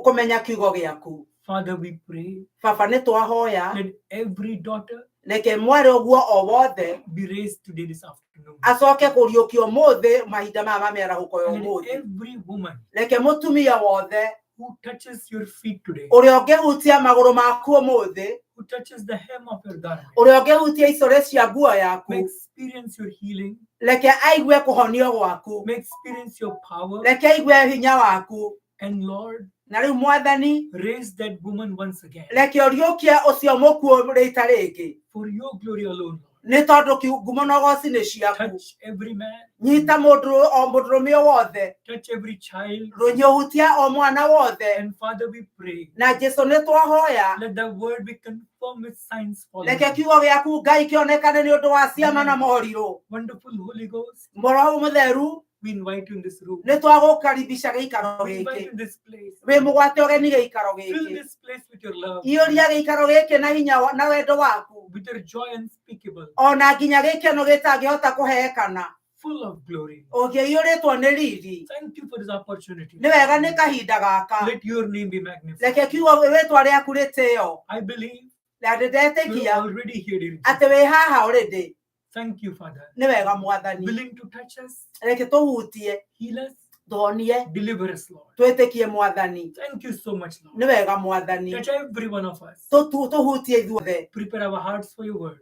kũmenya kiugo gĩaku. Father, we pray, Baba, nĩ twahoya, let every daughter reke mwarĩ ũguo o wothe be raised today this afternoon. Acoke kũriũkio ũmũthĩ mahinda maya ma mĩarahũko ya Let ũmũthĩ. every woman Reke mũtumia wothe who touches your feet today, ũrĩa ũngĩhutia magũrũ maku ũmũthĩ, who touches the hem of your garment, ũrĩa ũngĩhutia icũrĩ cia nguo yaku, may experience your healing, reke aigue kũhonio gwaku, may experience your power, reke aigue hinya waku. And Lord, Na rĩu Mwathani, raise that woman once again reke ũriũkie ũcio mũkuũ rĩta rĩngĩ, for your glory alone, Lord. Nĩ tondũ ngumo na ũgoci nĩ ciaku. Touch every man, Nyita mũndũ o mũndũrũme o wothe, touch every child, rũnyũhutia o mwana wothe. And Father, we pray, Na Jesũ nĩ twahoya, let the word be confirmed with signs following. Reke kiugo gĩaku Ngai kĩonekane nĩ ũndũ wa ciama na morirũ. Wonderful Holy Ghost, Roho Mũtheru, we invite you in this room. Nĩ twagũkaribisha gĩikaro We invite gĩkĩ. you in this place. Wĩ mũgwate ũgeni gĩikaro Fill gĩkĩ. this place with your love, Iyũria gĩikaro gĩkĩ na hinya na wendo waku, with your joy unspeakable, ona nginya gĩkeno gĩtangĩhota kũheekana, full of glory. Ũngĩiyũrĩtwo nĩ riri. Thank you for this opportunity. Nĩ wega nĩ kahinda gaka. Let your name be magnified. Reke kiugo rĩtwa rĩaku rĩtĩo. I believe Na you're ndĩndetĩkia already here, dear atĩ Jesus. wĩ haha already. Thank you, Father. Nĩ wega Mwathani. Willing to touch us, Reke tũhutie, heal us, tũhonie, deliver us, Lord. twĩtĩkie Mwathani. Thank you so much, Lord. Nĩ wega Mwathani. Touch every one of us. Tũhutie ithuothe. Prepare our hearts for your word.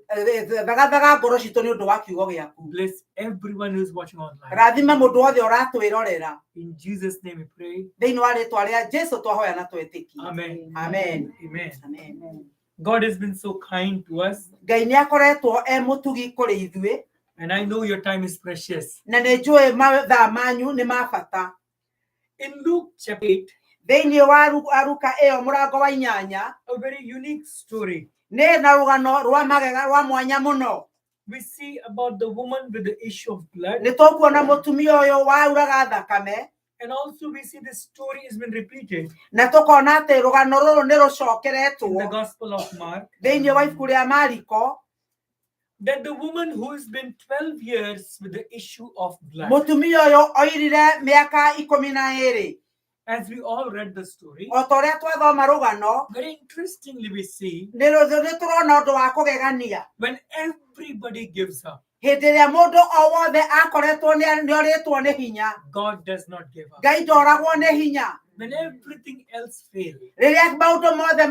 Thagathaga ngoro citũ nĩ ũndũ wa kiugo gĩaku. Bless everyone who's watching online. Rathima mũndũ wothe ũratwĩrorera. In Jesus' name we pray. Thĩinĩ wa rĩtwa rĩa Jesu twahoya na twetĩkia. Amen. Amen. Amen. Amen. God has been so kind to us, Ngai nĩ akoretwo e mũtugi kũrĩ ithuĩ, and I know your time is precious. na nĩ njũĩ mathaa manyu nĩ ma bata. In Luke chapter 8, Thĩinĩ wa Ruka ĩyo mũrango wa 8, a very unique story, nĩ na rũgano rwa magega rwa mwanya mũno. we see about the woman with the issue of blood, Nĩ tũkuona mũtumia ũyũ wauraga thakame, and also we see this story has been repeated na tũkona atĩ rũgano rũrũ nĩ in the rũcokeretwo Gospel of Mark, thĩinĩ wa ibuku rĩa Mariko. that the woman who has been 12 years with the issue of blood, Mũtumia ũyũ oirire mĩaka 12. as we all read the story, O ta ũrĩa twathoma rũgano, very interestingly, we see nĩ tũrona ũndũ wa kũgegania. when everybody gives up, Hĩndĩ ĩrĩa mũndũ o wothe akoretwo nĩ orĩtwo nĩ hinya, God does not give up. Ngai ndoragwo nĩ hinya. When everything else fails, Rĩrĩa maũndũ mothe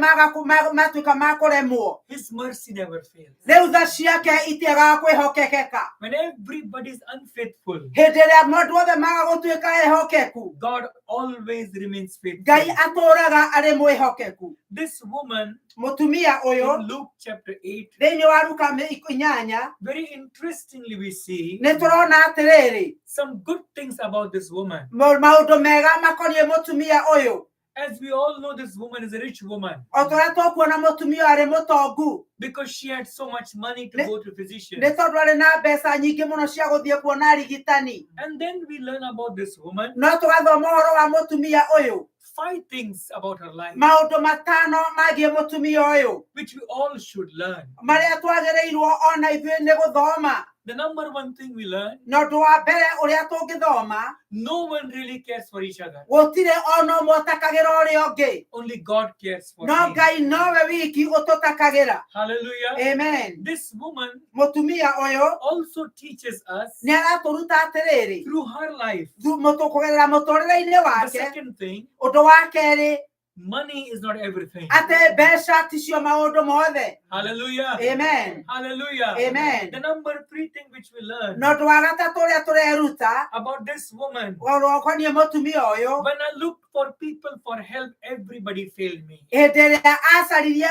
matuĩka ma kũremwo, His mercy never fails. rĩu tha ciake itiagaga kwĩhokekeka. When everybody is unfaithful, Hĩndĩ ĩrĩa mũndũ othe maga gũtuĩka ehokeku, God always remains Ngai faithful. atũraga arĩ mwĩhokeku. This woman Mũtumia ũyũ in Luke chapter 8, thĩinĩ wa Luka 8, very interestingly, we see nĩ tũrona atĩrĩrĩ, some good things about this woman. maũndũ mega makoniĩ mũtumia ũyũ. As we all know, this woman is a rich woman O ta ũrĩa tũkuona mũtumia ũyũ arĩ mũtongu, because she had so much money to go to physicians. nĩ tondũ arĩ na mbeca nyingĩ mũno cia gũthiĩ kuona arigitani. And then we learn about this woman No tũgathoma ũhoro wa mũtumia ũyũ, 5 things about her life, maũndũ 5 magiĩ mũtumia ũyũ, which we all should learn. marĩa twagĩrĩirwo ona ithuĩ nĩ gũthoma. The number one thing we learn, Na ũndũ wa mbere ũrĩa tũngĩthoma, no one really cares for each other. gũtirĩ ona ũmwe ũtakagĩra ũrĩa ũngĩ, Only God cares for no me. Ngai nowe wiki ũtũtakagĩra. Hallelujah. Amen. This woman Mũtumia ũyũ also teaches us nĩ aratũruta atĩrĩrĩ, through her life. kũgerera mũtũrĩre-inĩ The wake. second thing, Ũndũ wa kerĩ, money is not everything. atĩ mbeca ticio maũndũ mothe. Hallelujah. Amen. Hallelujah. Amen. The number 3 thing which we learn Na ũndũ wa gatatũ ũrĩa tũreruta about this woman, ũhoro ũkoniĩ mũtumia ũyũ, when I looked for people for help, everybody failed me. hĩndĩ ĩrĩa acaririe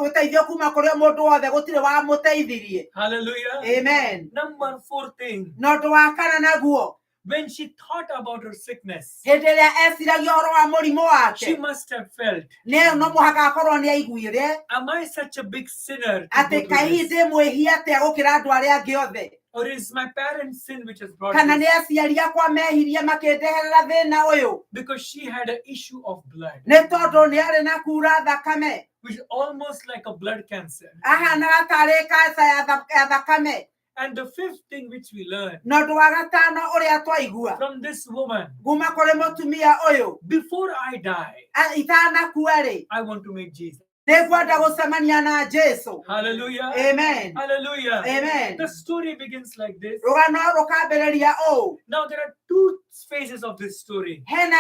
ũteithio kuma kũrĩ mũndũ wothe, gũtirĩ wamũteithirie. Hallelujah. Amen. Number 4 thing, Na ũndũ wa kana naguo, when she thought about her sickness, hĩndĩ ĩrĩa eciragia ũhoro wa mũrimũ she wake, must have felt, nĩ no mũhaka akorwo nĩ aiguire am I such a big sinner to atĩ go through kaĩ this? ndĩ mwĩhia atĩa gũkĩra andũ arĩa angĩ othe, Or is my parents' sin which has brought kana nĩ this? aciari akwa mehirie makĩndeherera thĩna ũyũ, Because she had an issue of blood, nĩ tondũ nĩ arĩ na kura thakame, which is almost like a blood cancer. ahanaga tarĩ kanca ya thakame. And the 5th thing which we learn Na ũndũ wa gatano ũrĩa twaigua from this woman, kuma kũrĩ mũtumia ũyũ, before I die, itanakua rĩ, I want to meet Jesus. nĩ ngwenda gũcemania na Jesu. Hallelujah. Amen. Hallelujah. Amen. The story begins like this. Rũgano rũkambĩrĩria ũũ. Now there are 2 phases of this story. Hena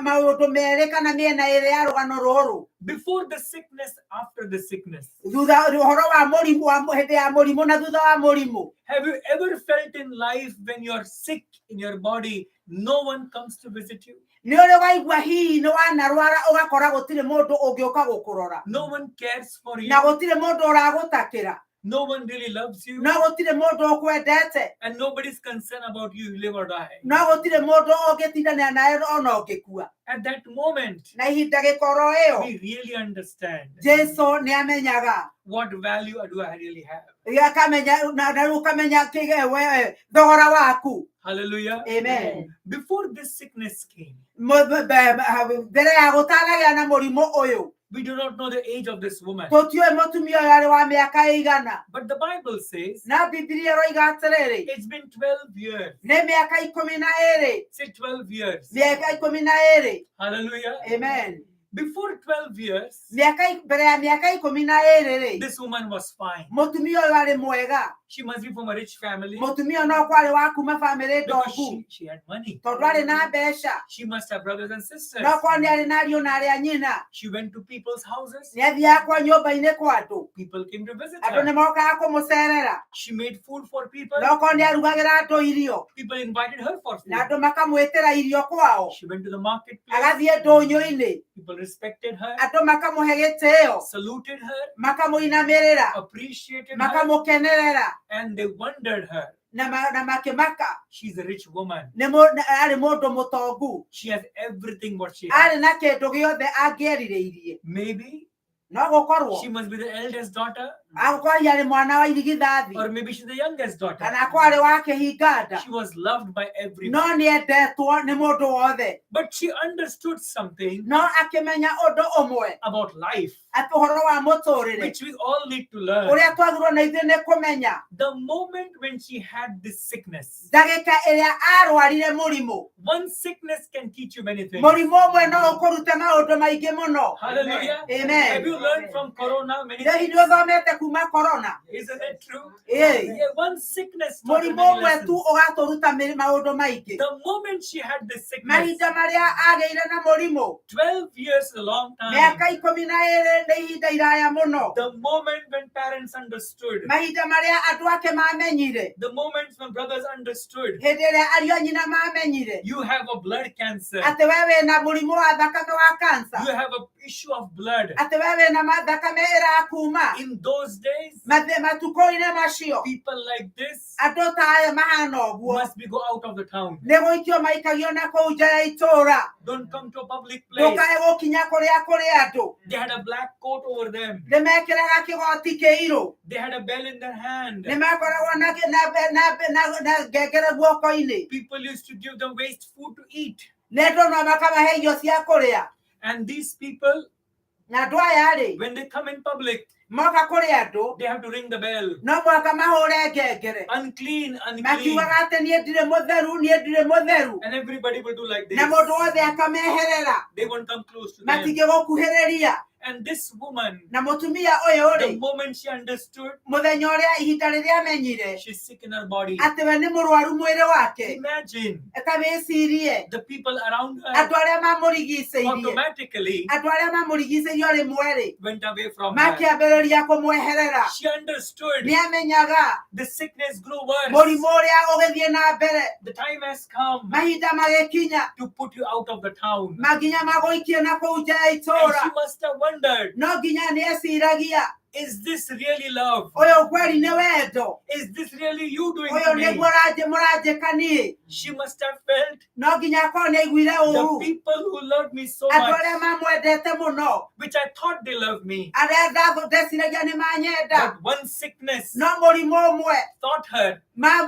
maũndũ merĩ kana mĩena ĩrĩ ya rũgano rũrũ. Before the sickness, after the sickness. Thutha ũhoro wa mũrimũ wa hĩndĩ ya mũrimũ na thutha wa mũrimũ. Have you ever felt in life when you're sick in your body, no one comes to visit you? Nĩ ũrĩ waigua hihi nĩ wanarwara ũgakora gũtirĩ mũndũ ũngĩũka gũkũrora, No one cares for you. na gũtirĩ mũndũ ũragũtakĩra, No one really loves you. no gũtirĩ mũndũ ũkwendete, And nobody's concerned about you, live or die. no gũtirĩ mũndũ ũngĩtindanĩra nawe ona ũngĩkua. At that moment, Na ihinda gĩkoro ĩyo, we really understand Jesu nĩ amenyaga, what value do I really have. akamenya na rĩu ũkamenya thogora waku. Hallelujah. Amen. Before this sickness came, Mbere ya gũtanagĩa na mũrimũ ũyũ, we do not know the age of this woman. tũtiũĩ mũtumia ũyũ arĩ wa mĩaka ĩigana, But the Bible says na Bibilia ĩroiga atĩrĩrĩ, it's been 12 years. nĩ mĩaka 12, Say 12 years. mĩaka 12. Hallelujah. Amen. Before 12 years, Mĩaka mbere ya mĩaka 12 rĩ, this woman was fine. mũtumia ũyũ arĩ mwega, She must be from a rich family Mũtumia no kwarĩ wa kuma bamĩrĩ because ndogu she had money. tondũ arĩ na mbeca. She must have brothers and sisters. No korwo nĩ arĩ na ariũ na arĩa nyina. She went to people's houses. Nĩ athiaga kwa nyũmba-inĩ kwa andũ. People came to visit Andũ nĩ her. mokaga kũmũcerera. She made food for people. No korwo nĩ arugagĩra andũ irio People invited her for na food. andũ makamwĩtĩra irio kwao. She went to the marketplace. Agathiĩ ndũnyũ-inĩ People respected her, andũ makamũhe gĩtĩo, saluted her, makamũinamĩrĩra, appreciated her, makamũkenerera and they wondered her. na na makĩmaka. She's a rich woman. Nĩ arĩ mũndũ mũtongu. She has everything what she has. Arĩ na kĩndũ gĩothe angĩerirĩirie. Maybe No gũkorwo she must be the eldest daughter, agũkorwo arĩ mwana wa irigithathi or maybe she's the youngest daughter. kana akorwo arĩ wa kĩhinga nda, She was loved by everyone. no nĩ endetwo nĩ mũndũ wothe. But she understood something No akĩmenya ũndũ ũmwe about life, atĩ ũhoro wa mũtũrĩre which we all need to learn. ũrĩa twagĩrĩirwo na ithuĩ nĩ kũmenya. The moment when she had this sickness, Ndagĩka ĩrĩa arwarire mũrimũ, one sickness can teach you many things. mũrimũ ũmwe no ũkũrute maũndũ maingĩ mũno. Hallelujah. Amen. Have you learned from Corona many Hihi things? nĩ ũthomete kuma corona? Isn't it true? Ĩĩ. Yeah, one sickness taught her Mũrimũ many ũmwe tu lessons. ũgatũruta maũndũ maingĩ. The moment she had this sickness, Mahinda marĩa agĩire na mũrimũ, 12 years is a long time. mĩaka 12 nĩ ihinda iraya mũno. The moment when parents understood, Mahinda marĩa andũ ake mamenyire, the moment when brothers understood, hĩndĩ ĩrĩa ariũ a nyina mamenyire you have a blood cancer, atĩ we wĩna mũrimũ wa thakame wa kansa, you have a issue of blood. atĩ we wĩna thakame ĩrakuma. In those days, Matukũ-inĩ macio people like this andũ ta aya mahana ũguo must be go out of the town. nĩ gũikio maikagio na kũu nja ya itũũra. Don't come to a public place. Ndũkae gũkinya kũrĩa kũrĩ andũ. They had a black coat over them. Nĩ mekĩraga kĩgoti kĩirũ. They had a bell in their hand. Nĩ makoragwo na na ngengere guoko-inĩ. People used to give them waste food to eat. Nĩ andũ no makamahe irio cia kũrĩa. And these people, Na andũ aya rĩ, when they come in public, moka kũrĩ andũ they have to ring the bell. no mũhaka mahũre ngengere Unclean, unclean. makiugaga atĩ niĩ ndirĩ mũtheru, niĩ ndirĩ mũtheru. And everybody will do like this. Na mũndũ wothe akameherera, They won't come close to them. matingĩgũkuhĩrĩria. And this woman, Na mũtumia ũyũ the rĩ, moment she understood, mũthenya ũrĩa ihinda rĩrĩa amenyire she's sick in her body. atĩ we nĩ mũrwaru mwĩrĩ wake, Imagine ta wĩcirie the people around her andũ arĩa mamũrigicĩirie, automatically andũ arĩa mamũrigicĩirie o rĩmwe rĩ, went away from her. makĩambĩrĩria kũmweherera. She understood Nĩ amenyaga the sickness grew worse. mũrimũ ũrĩa ũgĩthiĩ na mbere. The time has come Mahinda magĩkinya to put you out of the town. manginya magũikie na kũu nja ya And she itũũra. must have wondered, No nginya nĩ eciragia, is this really love? ũyũ kweri nĩ wendo, Is this really you doing ũyũ to me? nĩguo mũranjĩka niĩ. She must have felt No nginya akorwo nĩ aiguire the ũru. people who loved me so Andũ much, arĩa mamwendete mũno, which I thought they loved me, arĩa ndeciragia nĩ manyenda, but one sickness no mũrimũ ũmwe taught her,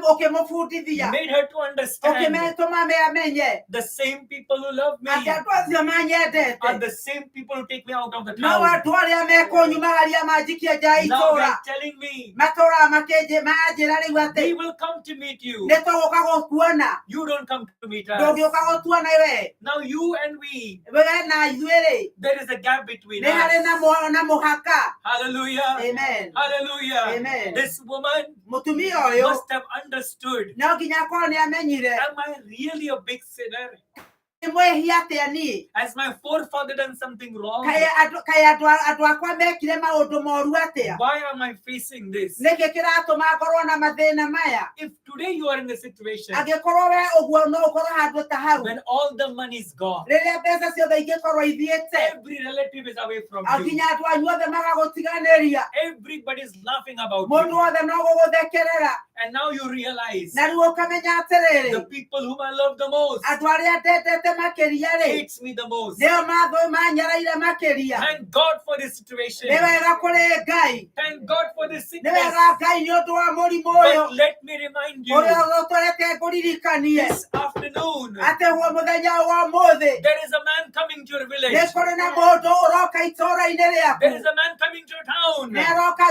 ũkĩmũbundithia, made her to understand ũkĩmetũma amenye the same people who love me atĩ andũ acio are manyendete the same people who take me out of the no town. andũ arĩa mekũnyumagaria manjikie nja ya Now itũũra. they're telling me Matũraga manjĩra rĩu we atĩ will come to meet you. nĩ tũgũka gũkuona, You don't come to meet us. ndũngĩũka gũtuona we. Now you and we, We na ithuĩ rĩ, there is a gap between nĩ harĩ us. na mũhaka. Hallelujah. Amen. Hallelujah. Amen. This woman Mũtumia ũyũ must have understood, no nginya akorwo nĩ amenyire am I really a big sinner? nĩ mwĩhia atĩa niĩ. Has my forefather done something wrong? Kaĩ andũ akwa mekire maũndũ moru atĩa? Why am I facing this? Nĩkĩ kĩratũma ngorwo na mathĩna maya? If today you are in a situation Angĩkorwo we ũguo no ũkorwo handũ ta hau, when all the money is gone, rĩrĩa mbeca ciothe ingĩkorwo ithiĩte, every relative is away from you, nginya andũ anyu othe magagũtiganĩria, everybody's laughing about mũndũ you, wothe no gũgũthekerera. and now you realize Na rĩu ũkamenya atĩrĩrĩ, the people whom I love the most andũ arĩa ndendete makĩria rĩ, hates me the most. nĩo manyaraire makĩria. Thank God for this situation. Nĩ wega kũrĩ Ngai, Thank God for this nĩ sickness. wega Ngai nĩ ũndũ wa mũrimũ ũyũ But let me remind you, ũrĩa ũtũreke ngũririkanie this afternoon, atĩ guo mũthenya wa ũmũthĩ there is a man coming to your nĩ village. kũrĩ na mũndũ ũroka itũũra-inĩ There rĩaku, is a man coming to your town nĩ aroka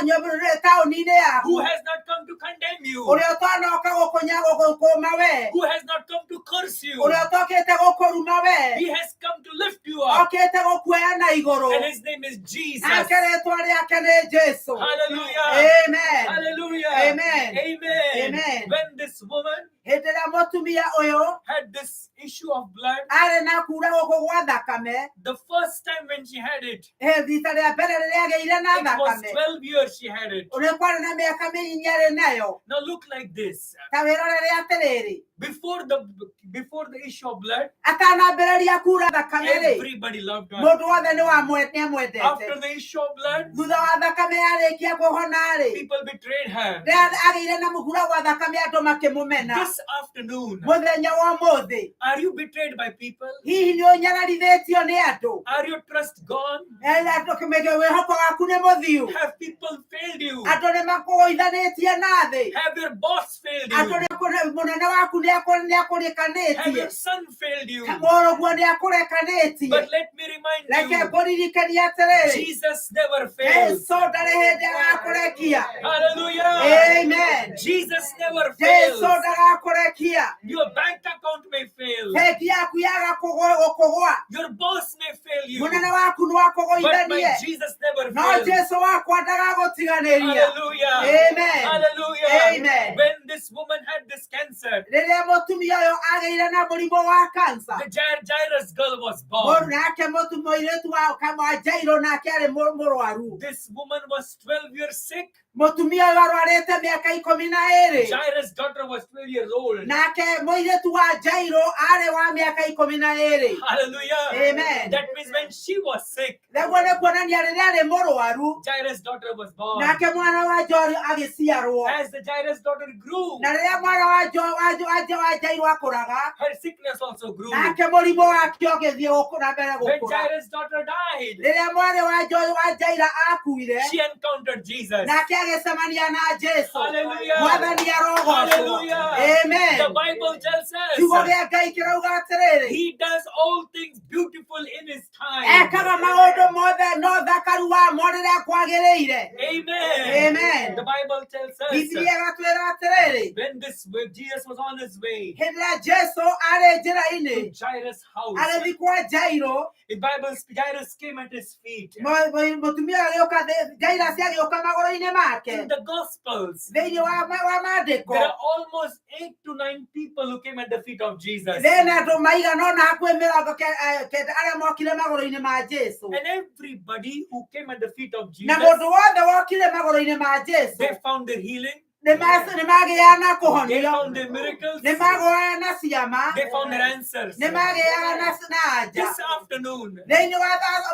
taũni-inĩ yaku who has not come to to condemn you, Ũrĩa ũtanoka gũkũnya gũkũma we. who has not come to curse you. Ũrĩa ũtokĩte gũkũruma we. He has come to lift you up. Okĩte gũkuoya na igũrũ. And his name is Jesus. Nake rĩtwa rĩake nĩ Jesu. Hallelujah. Amen. Hallelujah. Amen. Amen. Amen. When this woman Hĩndĩ ĩrĩa mũtumia ũyũ had this issue of blood, arĩ na kura gũkũ gwa thakame, the first time when she had it, rita rĩa mbere rĩrĩa agĩire na it was thakame, 12 years she had it. ũrĩa kwarĩ na mĩaka mĩnyinya arĩ nayo. Now look like this. Ta wĩrorere atĩrĩrĩ, Before the issue of blood, atanambĩrĩria kura thakame rĩ, everybody loved her. mũndũ wothe nĩ amwendete. After the issue of blood, Thutha wa thakame yarĩkia kũhona rĩ, people betrayed her. rĩrĩa agĩire na mũhura gwa thakame andũ makĩmũmena. This afternoon, Mũthenya wa ũmũthĩ, are you betrayed by people? hihi nĩ ũnyararithĩtio nĩ andũ? Are your trust gone? Andũ wĩhoko waku nĩ mũthiu? Have people failed you? Andũ nĩ makũgũithanĩtie na thĩ? Have your boss failed Andũ you? mũnene waku nĩ Have akũrĩkanĩtie? your son failed you? Mũrũguo nĩ akũrekanĩtie? But let me remind Reke you, ngũririkanie atĩrĩrĩ, Jesus never fails. Jesu ndarĩ hĩndĩ agakũrekia. Hallelujah. Amen. Jesus never fails. Jesu ndagakũrekia. Your bank account may fail. Bengi yaku yaga gũkũgwa, Your boss may fail you. mũnene waku no But my akũgũithanie, Jesus never no fails. Jesu wakwa ndagagũtiganĩria. Hallelujah. Amen. Hallelujah. Amen. When this woman had this cancer, Rĩrĩa mũtumia ũyũ agĩire na mũrimũ wa kansa, the Jairus girl was born. nake mũirĩtu wa Jairũ nake arĩ mũrwaru. This woman was 12 years sick. Mũtumia ũyũ arwarĩte mĩaka 12. Jairus' daughter was 12 years old. Nake mũirĩtu wa Jairũ arĩ wa mĩaka 12. Hallelujah. Amen. That means when she was sick, Nĩguo nĩ kuonania rĩrĩa arĩ mũrwaru, Jairus' daughter was born. nake mwana wa Jairũ agĩciarwo. As the Jairus' daughter grew, Na rĩrĩa mwana wa Jairũ akũraga, her sickness also grew. nake mũrimũ wake ũgĩthiĩ na mbere When gũkũra. Jairus' daughter died, Rĩrĩa mwarĩ wa Jaira akuire, she encountered Jesus. nake agĩcemania na Jesu. Hallelujah. Mwathani arogocwo. Hallelujah. Amen. The Bible tells Kiugo us gĩa Ngai kĩrauga atĩrĩrĩ, he does all things beautiful in his time. ekaga maũndũ mothe no thakaru wamo rĩrĩa kwagĩrĩire. Amen. Amen. The Bible tells us Bibilia ĩgatwĩra atĩrĩrĩ, when Jesus was on his way hĩndĩ ĩrĩa Jesu arĩ to njĩra-inĩ Jairus' house, agĩthiĩ kwa Jairũ, the Bible Jairus came at his feet. Mũtumia agĩũka, Jairus agĩũka magũrũ-inĩ make. In the Gospels, Thĩinĩ wa maandĩko, there are almost 8 to 9 people who came at the feet of Jesus. thĩna andũ maigana ũna hakuhĩ 90 arĩa mokire magũrũ-inĩ ma Jesu. And everybody who came at the feet of Na Jesus, mũndũ wothe wokire magũrũ-inĩ ma Jesu they found their healing, nĩ magĩaga na they kũhonio, found their miracles, nĩ magũaga na ciama, they found their answers. nĩ magĩaga na anja. This afternoon, Thĩinĩ wa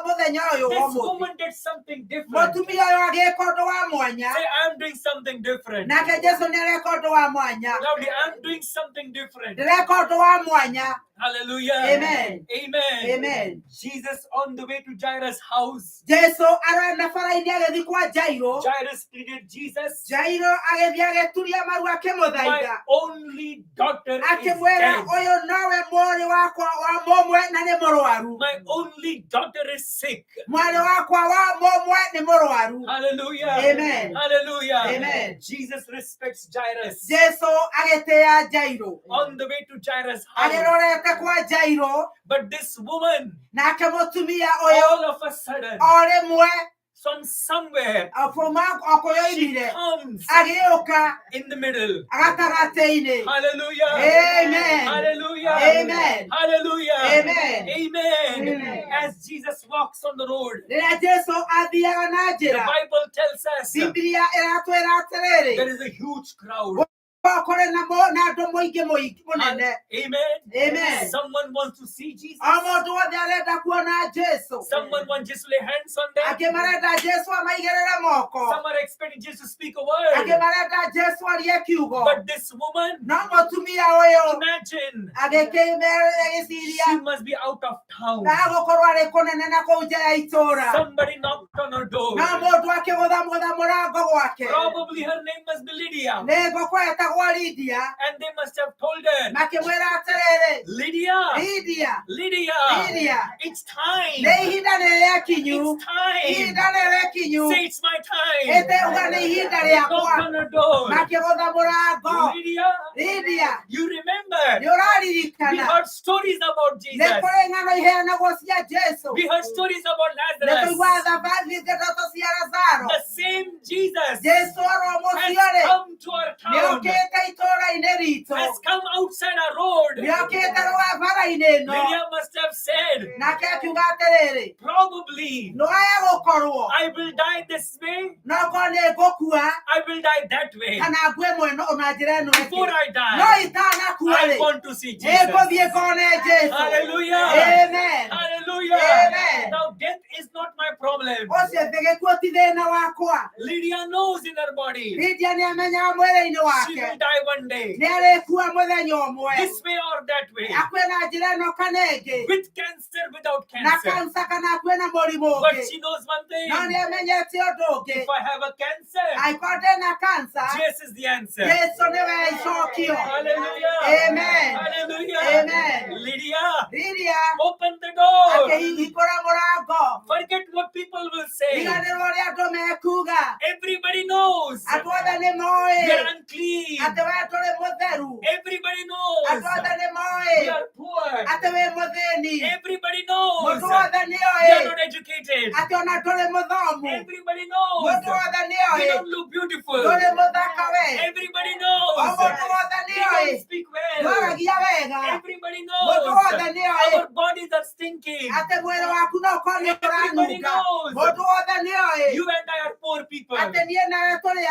mũthenya ũyũ wa this ũmũthĩ, woman did something different. mũtumia ũyũ agĩka ũndũ wa mwanya. Say, I'm doing something different. Nake Jesu nĩ areka ũndũ wa mwanya. Loudly, I'm doing something different. Ndĩreka ũndũ wa mwanya. Hallelujah. Amen. Amen. Amen. Jesus on the way to Jairus' house, Jesu arĩ na bara-inĩ agĩthiĩ kwa Jairũ. Jairus pleaded, Jesus, Jairũ agĩthiĩ agĩturia maru my akĩmũthaitha, only daughter is akĩmwĩra, dead. ũyũ nowe mwarĩ wakwa wa mũmwe na nĩ mũrwaru. My only daughter is sick. Mwarĩ wakwa wa mũmwe nĩ mũrwaru. Hallelujah. Amen. Hallelujah. Amen. Jesus respects Jairus. Jesu agĩtĩĩa Jairũ On the way to Jairus' house. agĩrorete kwa Jairũ. But this woman, Nake mũtumia ũyũ all of a sudden, o rĩmwe from somewhere, kuma o she kũyoimire comes agĩũka in the middle. gatagatĩ-inĩ. Hallelujah. Amen. Hallelujah. Amen. Hallelujah. Amen. Amen. Amen. As Jesus walks on the road, Rĩrĩa Jesu athiaga na the njĩra, Bible tells us Bibilia ĩratwĩra atĩrĩrĩ, there is a huge crowd. kũrĩ na na andũ mũingĩ mũingĩ mũnene. Amen. Amen. Someone wants to see Jesus. O mũndũ wothe arenda kuona Jesu. Someone wants Jesus to lay hands on them. Angĩ marenda Jesu amaigĩrĩre moko. Some are expecting Jesus to speak a word. Angĩ marenda Jesu arie kiugo. But this woman, No mũtumia ũyũ imagine, agĩkĩciria she must be out of town. agũkorwo arĩ kũnene na kũu nja ya itũũra. Somebody knocked on her door. No mũndũ akĩgũtha mũrango gwake. Probably her name must be Lydia. Nĩ ngũkwa etagwo Gwa Lidia and they must have told her, makĩmwĩra atĩrĩrĩ, Lydia, Lidia, Lydia, Lidia, it's time. nĩ ihinda nĩ rĩakinyu, It's time. ihinda nĩ rĩkinyu, Say it's my time. ĩte uga nĩ ihinda They rĩakwa. knocked on her door. Makĩgũtha mũrango. Lydia, Lidia, you remember nĩ we ũraririkana heard stories about nĩ Jesus. kũrĩ ng'ano iheanagwo cia Jesu, We heard stories about nĩ Lazarus. tũiguaga thabarĩ ndeto cia Lazaro. The same Jesus Jesu oro has mũcio rĩ come to our nĩ town, okĩte itũũra-inĩ ritũ, has come outside our road. nĩ okĩte rũgabara-inĩ ĩno. Lydia must have said, Nake akiuga atĩrĩrĩ, probably no aya gũkorwo I will die this way, no korwo nĩ ngũkua I will die that way. kana ngue mwena na njĩra ĩno Before ĩngĩ, I no die, itanakua I rĩ want to see Jesus. nĩngũthiĩ ngone Jesu. Hallelujah. Amen. Hallelujah. Amen. Now, death is not my problem. Ũcio thĩ gĩkuũ ti thĩna wakwa. Lydia knows in her body Lidia nĩ amenyaga mwĩrĩ-inĩ she wake will die one day, nĩ arĩkua mũthenya ũmwe, this way or that way, akue na njĩra ĩno kana ĩngĩ, with cancer, without na cancer. kansa kana akue na mũrimũ But ũngĩ, she knows one thing: no nĩ amenyete ũndũ ũngĩ, if I have a cancer, angĩkorwo ndĩna kansa, Jesus is the answer. Jesu nĩwe icokio. Hallelujah. Amen. Hallelujah. Amen. Lydia, Lidia open the door. akĩhingũra mũrango, Forget what people will say. riganĩrwo ũrĩa andũ mekuga, Everybody knows andũ othe nĩ moĩ we are unclean. atĩ we ndũrĩ mũtheru, Everybody knows andũ othe nĩ moĩ we are poor. atĩ wĩ mũthĩni, Everybody knows mũndũ wothe nĩ we are oĩ not educated. atĩ ona ndũrĩ mũthomu, Everybody knows mũndũ wothe nĩ we oĩ don't look beautiful. ndũrĩ mũthaka we, Everybody o knows mũndũ wothe we nĩ oĩ don't speak well. ndwaragia wega, Everybody mũndũ knows wothe nĩ oĩ our bodies are stinking. atĩ mwĩrĩ waku no ũkorwo nĩ Everybody ũranunga, knows mũndũ wothe nĩ oĩ you and I are poor people. atĩ niĩ nawe tũrĩ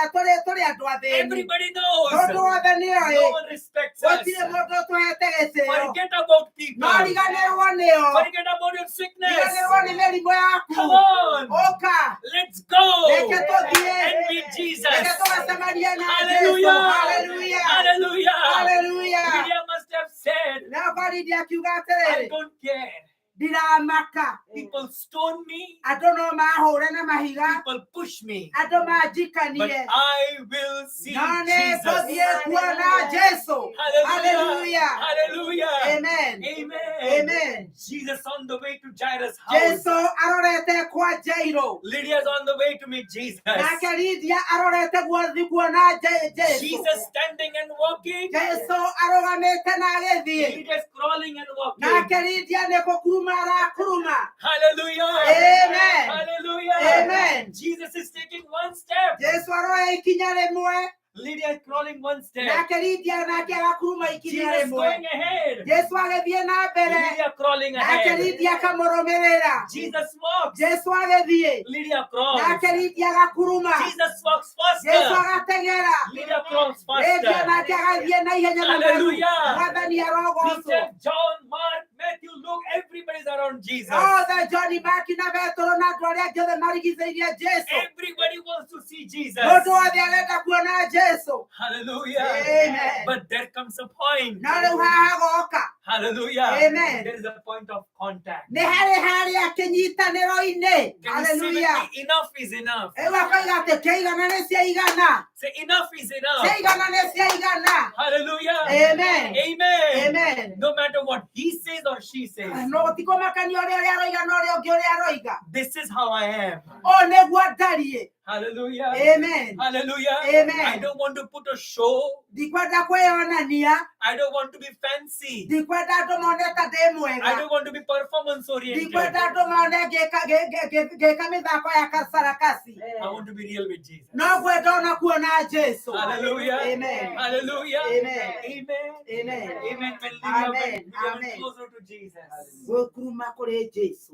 andũ athĩni, Everybody knows mũndũ wothe nĩ no oĩ one respects us. gũtirĩ mũndũ ũtũhete gĩtĩo, Forget about people. no riganĩrwo nĩo, Forget about your sickness. riganĩrwo nĩ mĩrimũ yaku, Come on, ũka let's go reke tũthiĩ, and meet Jesus. reke tũgacemanie na Jesũ. Hallelujah. Hallelujah. Hallelujah. Hallelujah. Lydia must have said, Na Lidia akiuga I atĩrĩrĩ, don't care. ndiramaka, People stone me, andũ no mahũre na mahiga, people push me, andũ but manjikanie, I will see no nĩ Jesus. ngũthiĩ kuona Jesũ. Hallelujah. Hallelujah. Hallelujah. Amen. Amen. Amen. Jesus on the way to Jairus' house. Jesũ arorete kwa Jairo, Lydia's on the way to meet Jesus. nake Lidia arorete guothi kuona Jesũ. Jesus standing and walking. Jesũ arũgamĩte na agĩthiĩ, Lydia's crawling and walking. nake Lidia nĩ gũkuruma arakuruma. Hallelujah. Amen. Hallelujah. Amen. Jesus is taking one step. Jesũ aroya ikinya rĩmwe, Lydia is crawling one step. nake Lidia nake agakuruma ikinya Jesus rĩmwe. going ahead. Jesũ agĩthiĩ na mbere, Lydia crawling nake ahead. Lidia akamũrũmĩrĩra. Jesus walks. Jesũ agĩthiĩ, Lydia crawls. nake Lidia agakuruma. Jesus walks Jesũ faster. agateng'era, Lydia crawls Lidia faster. nake agathiĩ na ihenya na Hallelujah. Mwathani arogocwo. Peter, John, Mark, Matthew, Luke, everybody's around Jesus. Othe John, Mark na Petero na andũ arĩa angĩ othe marigicĩirie Jesũ. Everybody wants to see Jesus. Mũndũ wothe arenda kuona Jesũ. Hallelujah. Amen. But there comes a point. No rĩu haha goka Hallelujah. Amen. There is a point of contact. nĩ harĩ harĩa kĩnyitanĩro-inĩ. Can you say with Hallelujah. me, enough is enough? Rĩu akoiga atĩ kĩigana nĩ ciaigana, Say enough is enough. ciaigana nĩ ciaigana. Hallelujah. Amen. Amen. Amen. No matter what he says or she says, No gũtikũmakania ũrĩa ũrĩa aroiga na ũrĩa ũngĩ ũrĩa aroiga. this is how I am. Ũũ nĩguo ndariĩ. Hallelujah. Amen. Hallelujah. Amen. I don't want to put a show. Ndikwenda kwĩyonania, I don't want to be fancy. ndikwenda andũ mone ta ndĩ I mwega, don't want to be performance oriented. ndikwenda andũ mone ngĩka mĩthako ya sarakasi, I want to be real with Jesus. no ngwenda ona kuona Jesũ. Hallelujah. Amen. Hallelujah. Amen. Amen. Amen. Amen. When Lydia Amen. went, Lydia went Amen. closer to Jesus. Gũkuruma kũrĩ Jesũ.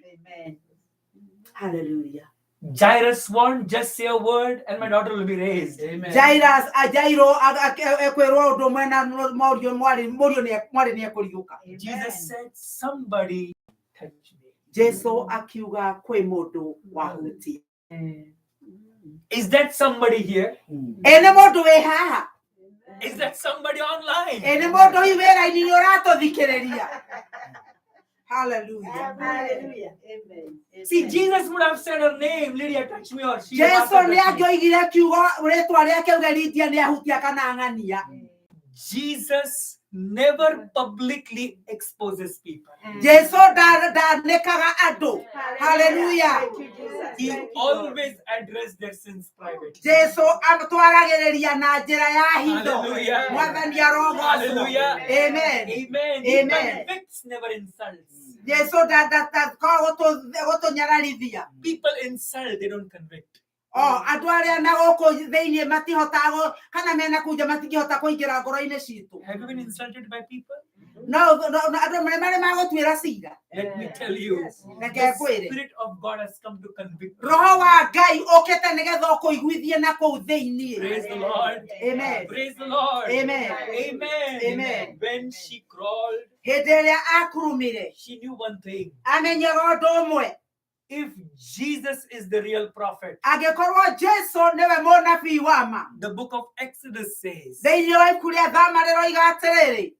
Amen. Hallelujah. Jairus warned, just say a word and my daughter will be raised. Amen. Jairus a Jairo ekwĩrwo ũndũ ũmwe na mũriũ mwarĩ mũriũ mwarĩ nĩ ekũriũka. Jesus said, somebody touch me. Jesũ akiuga kwĩ mũndũ wahutia. Is that somebody here? Ĩ nĩ mũndũ wĩ haha? Is that somebody online? Ĩ nĩ mũndũ hihi wĩ raini-inĩ ũratũthikĩrĩria? Hallelujah. Hallelujah. Amen. See, Jesus would have said her name, Lydia, touch me, or she. Jesu Martha, nĩ touch me. angĩoigire kiugo rĩtwa rĩake auge Lydia nĩ ahutia kana ng'ania. Jesus never publicly exposes people. Jesu ndanĩkaga andũ. Hallelujah. Thank you, Jesus. He Thank you, Lord. always addressed their sins privately. Jesu atwaragĩrĩria na njĩra ya hitho. Hallelujah. Mwathani arogocwo. Hallelujah. Amen. Amen. He Amen. convicts, never insults. Jesu ndakoragwo gũtũnyararithia. People insult, they don't convict. O andũ arĩa na gũkũ thĩinĩ matihotaga kana mena kunja matingĩhota kũingĩra ngoro-inĩ citũ. Have you been insulted by people? No andũ marĩa marĩ magũtuĩra cira. Let me tell you, Reke the ngwĩre. Spirit of God has come to convict you. Roho wa Ngai ũkĩte nĩgetha ũkũiguithie na kũu thĩinĩ. Praise the Lord. Amen. Praise the Lord. Amen. Amen. Amen. When she crawled, Hĩndĩ ĩrĩa akurumire she knew one thing. amenyaga ũndũ ũmwe. If Jesus is the real prophet, Angĩkorwo Jesu nĩwe mũnabii wa ma, the book of Exodus says, thĩinĩ wa ibuku rĩa Thama rĩroiga atĩrĩrĩ,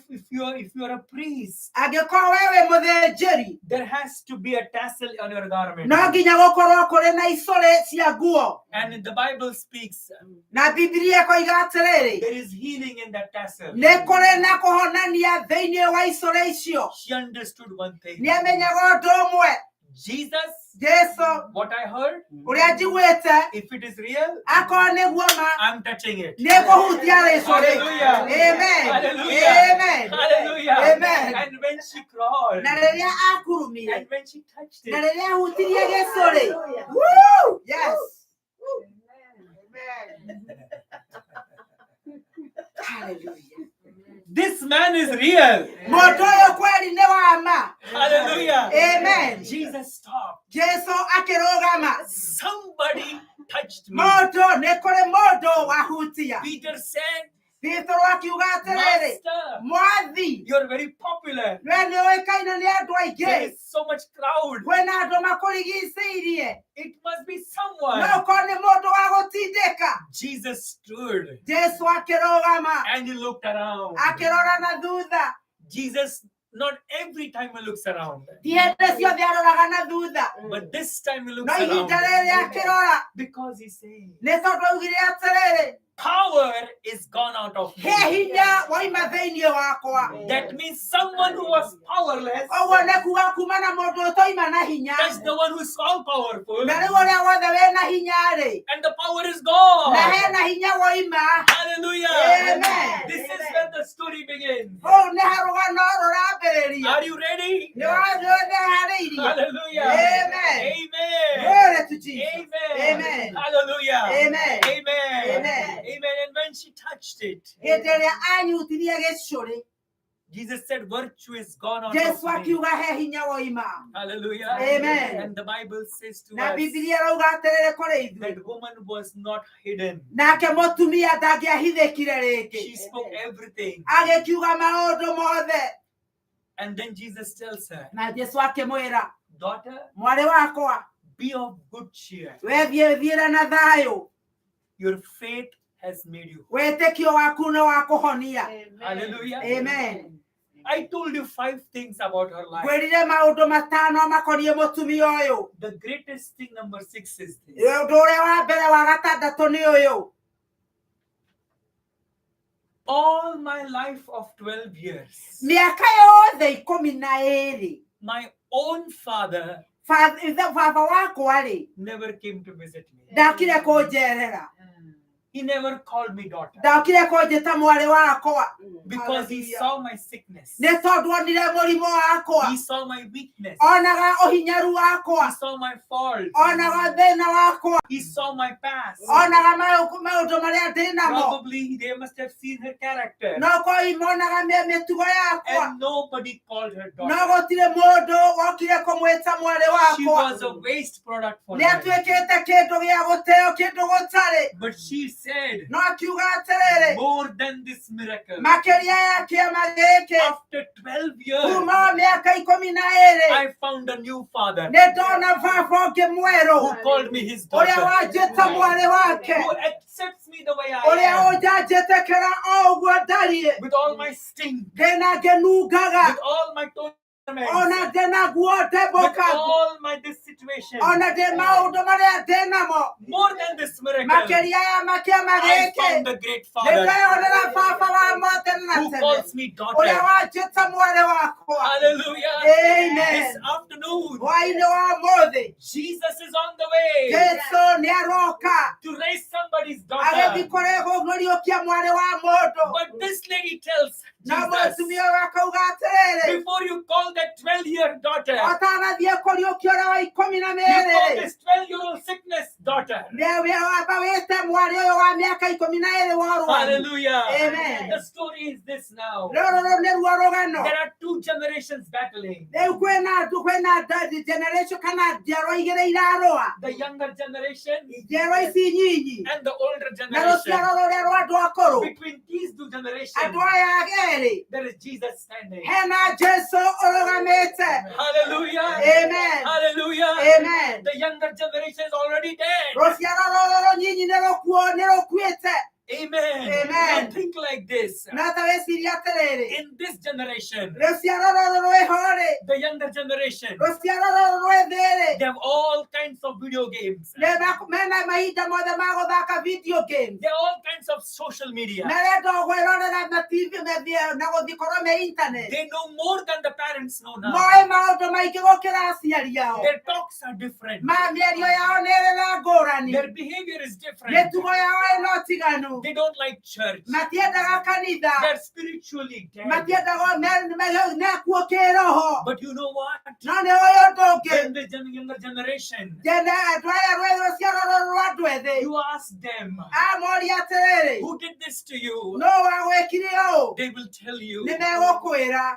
if you're a priest, angĩkorwo we wĩ mũthĩnjĩri, there has to be a tassel on your garment. no nginya gũkorwo kũrĩ na icũrĩ cia nguo. And the Bible speaks, Na Bibilia ĩkoiga atĩrĩrĩ, there is healing in that tassel. nĩ kũrĩ na kũhonania thĩinĩ wa icũrĩ icio. She understood one thing. Nĩ amenyaga ũndũ ũmwe, Jesus, Jesu what I heard, ũrĩa njiguĩte, if it is real, akorwo nĩguo ma, I'm touching it. nĩ ngũhutia rĩcũrĩ. Hallelujah. Amen. Hallelujah. Amen. Hallelujah. Amen. And when she crawled, Na rĩrĩa akurumire, and when she touched na it, rĩrĩa ahutirie gĩcũrĩ, Hallelujah. Woo! Yes. Hallelujah. this man is real. Mũndũ ũyũ kweri nĩ wa ma. Hallelujah. Amen. Jesus stopped. Jesu akĩrũgama. Somebody touched me. Mũndũ nĩ kũrĩ mũndũ wahutia. Peter said, Petero akiuga atĩrĩrĩ, Master, Mwathi, you're very popular. we nĩ ũĩkaine nĩ andũ There aingĩ. is so much crowd. Kwĩna andũ makũrigicĩirie. It must be No someone. ũkorwo nĩ mũndũ wa gũtindĩka. Jesus stood Jesu akĩrũgama, and he looked around. akĩrora na thutha. Jesus, not every time he looks around, Ti hĩndĩ ciothe aroraga na thutha. but this time he No looks ihinda around rĩrĩ akĩrora, because he's saying, nĩ tondũ augire atĩrĩrĩ, power is gone out of he me. hinya waima thĩinĩ wakwa. That means someone who was powerless Ũguo nĩ kuga kuma na mũndũ ũtoima na hinya. touched the one who is all powerful, Na rĩu ũrĩa wothe wĩna hinya-rĩ, and the power is gone. na hena hinya woima. Hallelujah. Amen. This is where the story begins. Hau nĩ harũgano rũrambĩrĩria. Are you ready? Nĩ waharĩirie. Hallelujah. Amen. Amen. Glory to Jesus. Amen. Amen. Hallelujah. Amen. Amen. Amen. Amen. And when she touched it, Hĩndĩ ĩrĩa anyutirie gĩcũrĩ, Jesus said, virtue is gone out Jesu of me. akiuga he hinya woima. Hallelujah. Amen. And the Bible says to Na us Bibilia ĩrauga atĩrĩrĩ kũrĩ ithuĩ, that woman was not hidden. nake mũtumia ndangĩahithĩkire rĩngĩ. She spoke everything. Agĩkiuga maũndũ mothe. And then Jesus tells her, Na Jesu akĩmwĩra, daughter, mwarĩ wakwa, be of good cheer. we thiĩ thiĩra na thayũ, Your faith has made you whole. wĩtĩkio waku nĩ wa kũhonia. Hallelujah. Amen. I told you 5 things about her life. Ngwĩrire maũndũ matano makoniĩ mũtumia ũyũ. The greatest thing, number 6, is this. Ũndũ ũrĩa wa mbere wa gatandatũ nĩ ũyũ. All my life of 12 years, Mĩaka yothe 12, my own father baba wakwa rĩ, never came to visit me. ndakire kũnjerera. He never called me daughter Ndokire kũnjĩta mwarĩ wakwa because he Hallelujah. saw my sickness. nĩ tondũ onire mũrimũ wakwa, He saw my weakness. onaga ũhinyaru He wakwa, saw my fault. onaga thĩna wakwa, He saw my past. onaga maũndũ marĩa ndĩ namo. Probably they must have seen her character. No koi monaga mĩtugo yakwa, And nobody called her no daughter. gũtirĩ mũndũ wokire kũmwĩta mwarĩ She wakwa. was a waste product for Nĩ her. atuĩkĩte kĩndũ gĩa gũteo, kĩndũ gũtarĩ. But she said, No akiuga atĩrĩrĩ, more than this miracle. makĩria ya kĩama gĩkĩ, After 12 years, kuma mĩaka 12, I found a new father nĩ ndona baba ũngĩ mwerũ who called me his ũrĩa daughter, wanjĩta mwarĩ wake, who accepts me the way I ũrĩa am, ũnjanjĩtĩkĩra o ũguo ndariĩ, with all my stink, ndĩna ngĩnungaga, with all my Ona ndĩna nguo with ndembũkangu, all my this situation, ona ndĩ maũndũ marĩa ndĩnamo, more than this miracle, makĩria ya makĩama I gĩkĩ, found the great Father nĩndeyonera baba wa mothe na who tene calls me ũrĩa daughter. wanjĩta mwarĩ wakwa. Hallelujah. Amen. This afternoon, Hwaĩ-inĩ wa ũmũthĩ, Jesus is on the way Jesu nĩaroka to raise somebody's agĩthiĩ daughter. kũrĩ kũriũkia mwarĩ wa mũndũ. But this lady tells Na Jesus, mũtumia ũyũ akauga atĩrĩrĩ, before you call that 12-year daughter, ũtanathiĩ kũriũkia ũrĩa wa ikũmi na you call mĩĩrĩ, this 12-year-old sickness daughter. wamba wĩte mwarĩ ũyũ wa mĩaka 12 wa ũrwaru. Hallelujah. Amen. The story is this now. Rũrũ rũu nĩruo rũgano. There are two generations battling. Rĩu kwĩna andũ, kwĩna generation kana njiarwa igĩrĩ irarũa, The younger generation njiarwa ici nyinyi and the older na generation. rũciaro rũrĩa rwa andũ akũrũ. Between these two Andũ generations, aya erĩ there is Jesus standing. hena Jesu ũrũgamĩte. Hallelujah. Amen. Hallelujah. Amen. The younger generation is already dead. Rũciaro rũrũ rũnyinyi nĩ rũkuĩte. Amen. Amen. Now think like this. Na ta wĩcirie atĩrĩrĩ, In this generation, rũciaro rũrũ rwĩho-rĩ, the younger generation, rũciaro rũrũ rwĩthĩ-rĩ, they have all kinds of video games. mena mahinda mothe ma gũthaka video games, They have all kinds of social media. marenda kwĩrorera ma TV na gũthiĩ korwo me internet. They know more than the parents know now. Moĩ maũndũ maingĩ gũkĩra aciari ao. Their talks are different. Ma mĩario yao nĩ ĩrĩ na ngũrani, Their behavior is different. mĩtugo yao ĩna ũtiganu. They don't like church. Matiendaga kanitha, They're spiritually dead. matiendaga nekuo kĩroho. But you know what? No nĩ ũyũ ũndũ ũngĩ, When the younger generation, Jene andũ aya rũciaro rũrũ rwa andũ ethĩ, you ask them, amoria atĩrĩrĩ, who did this to you? no wagwĩkire ũũ, They will tell you. nĩ megũkwĩra.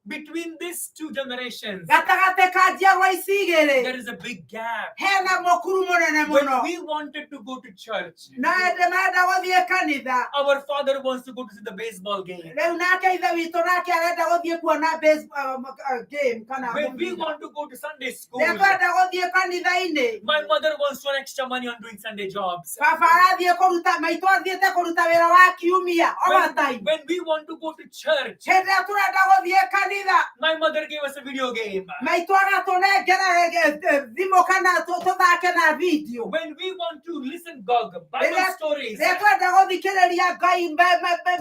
Between these two generations, Gatagatĩ ka njiarwa ici igĩrĩ there is a big gap. hena mũkuru mũnene When mũno. we wanted to go to church, Na ende marenda gũthiĩ kanitha, our father wants to go to see the baseball game. rĩu nake ithe witũ nake arenda gũthiĩ kuona game kana When we mũbira. want to go to Sunday school, Rĩrĩa twenda gũthiĩ kanitha-inĩ, my mother wants to earn extra money on doing Sunday jobs. baba arathiĩ kũruta, maitũ athiĩte kũruta wĩra wa kiumia When, overtime. when we want to go to church, Hĩndĩ ĩrĩa tũrenda gũthiĩ kanitha, my mother gave us a video game. maitũ agatũnengera thimũ kana tũthake na video. When we want to listen God, Bible stories, Rĩrĩa twenda gũthikĩrĩria Ngai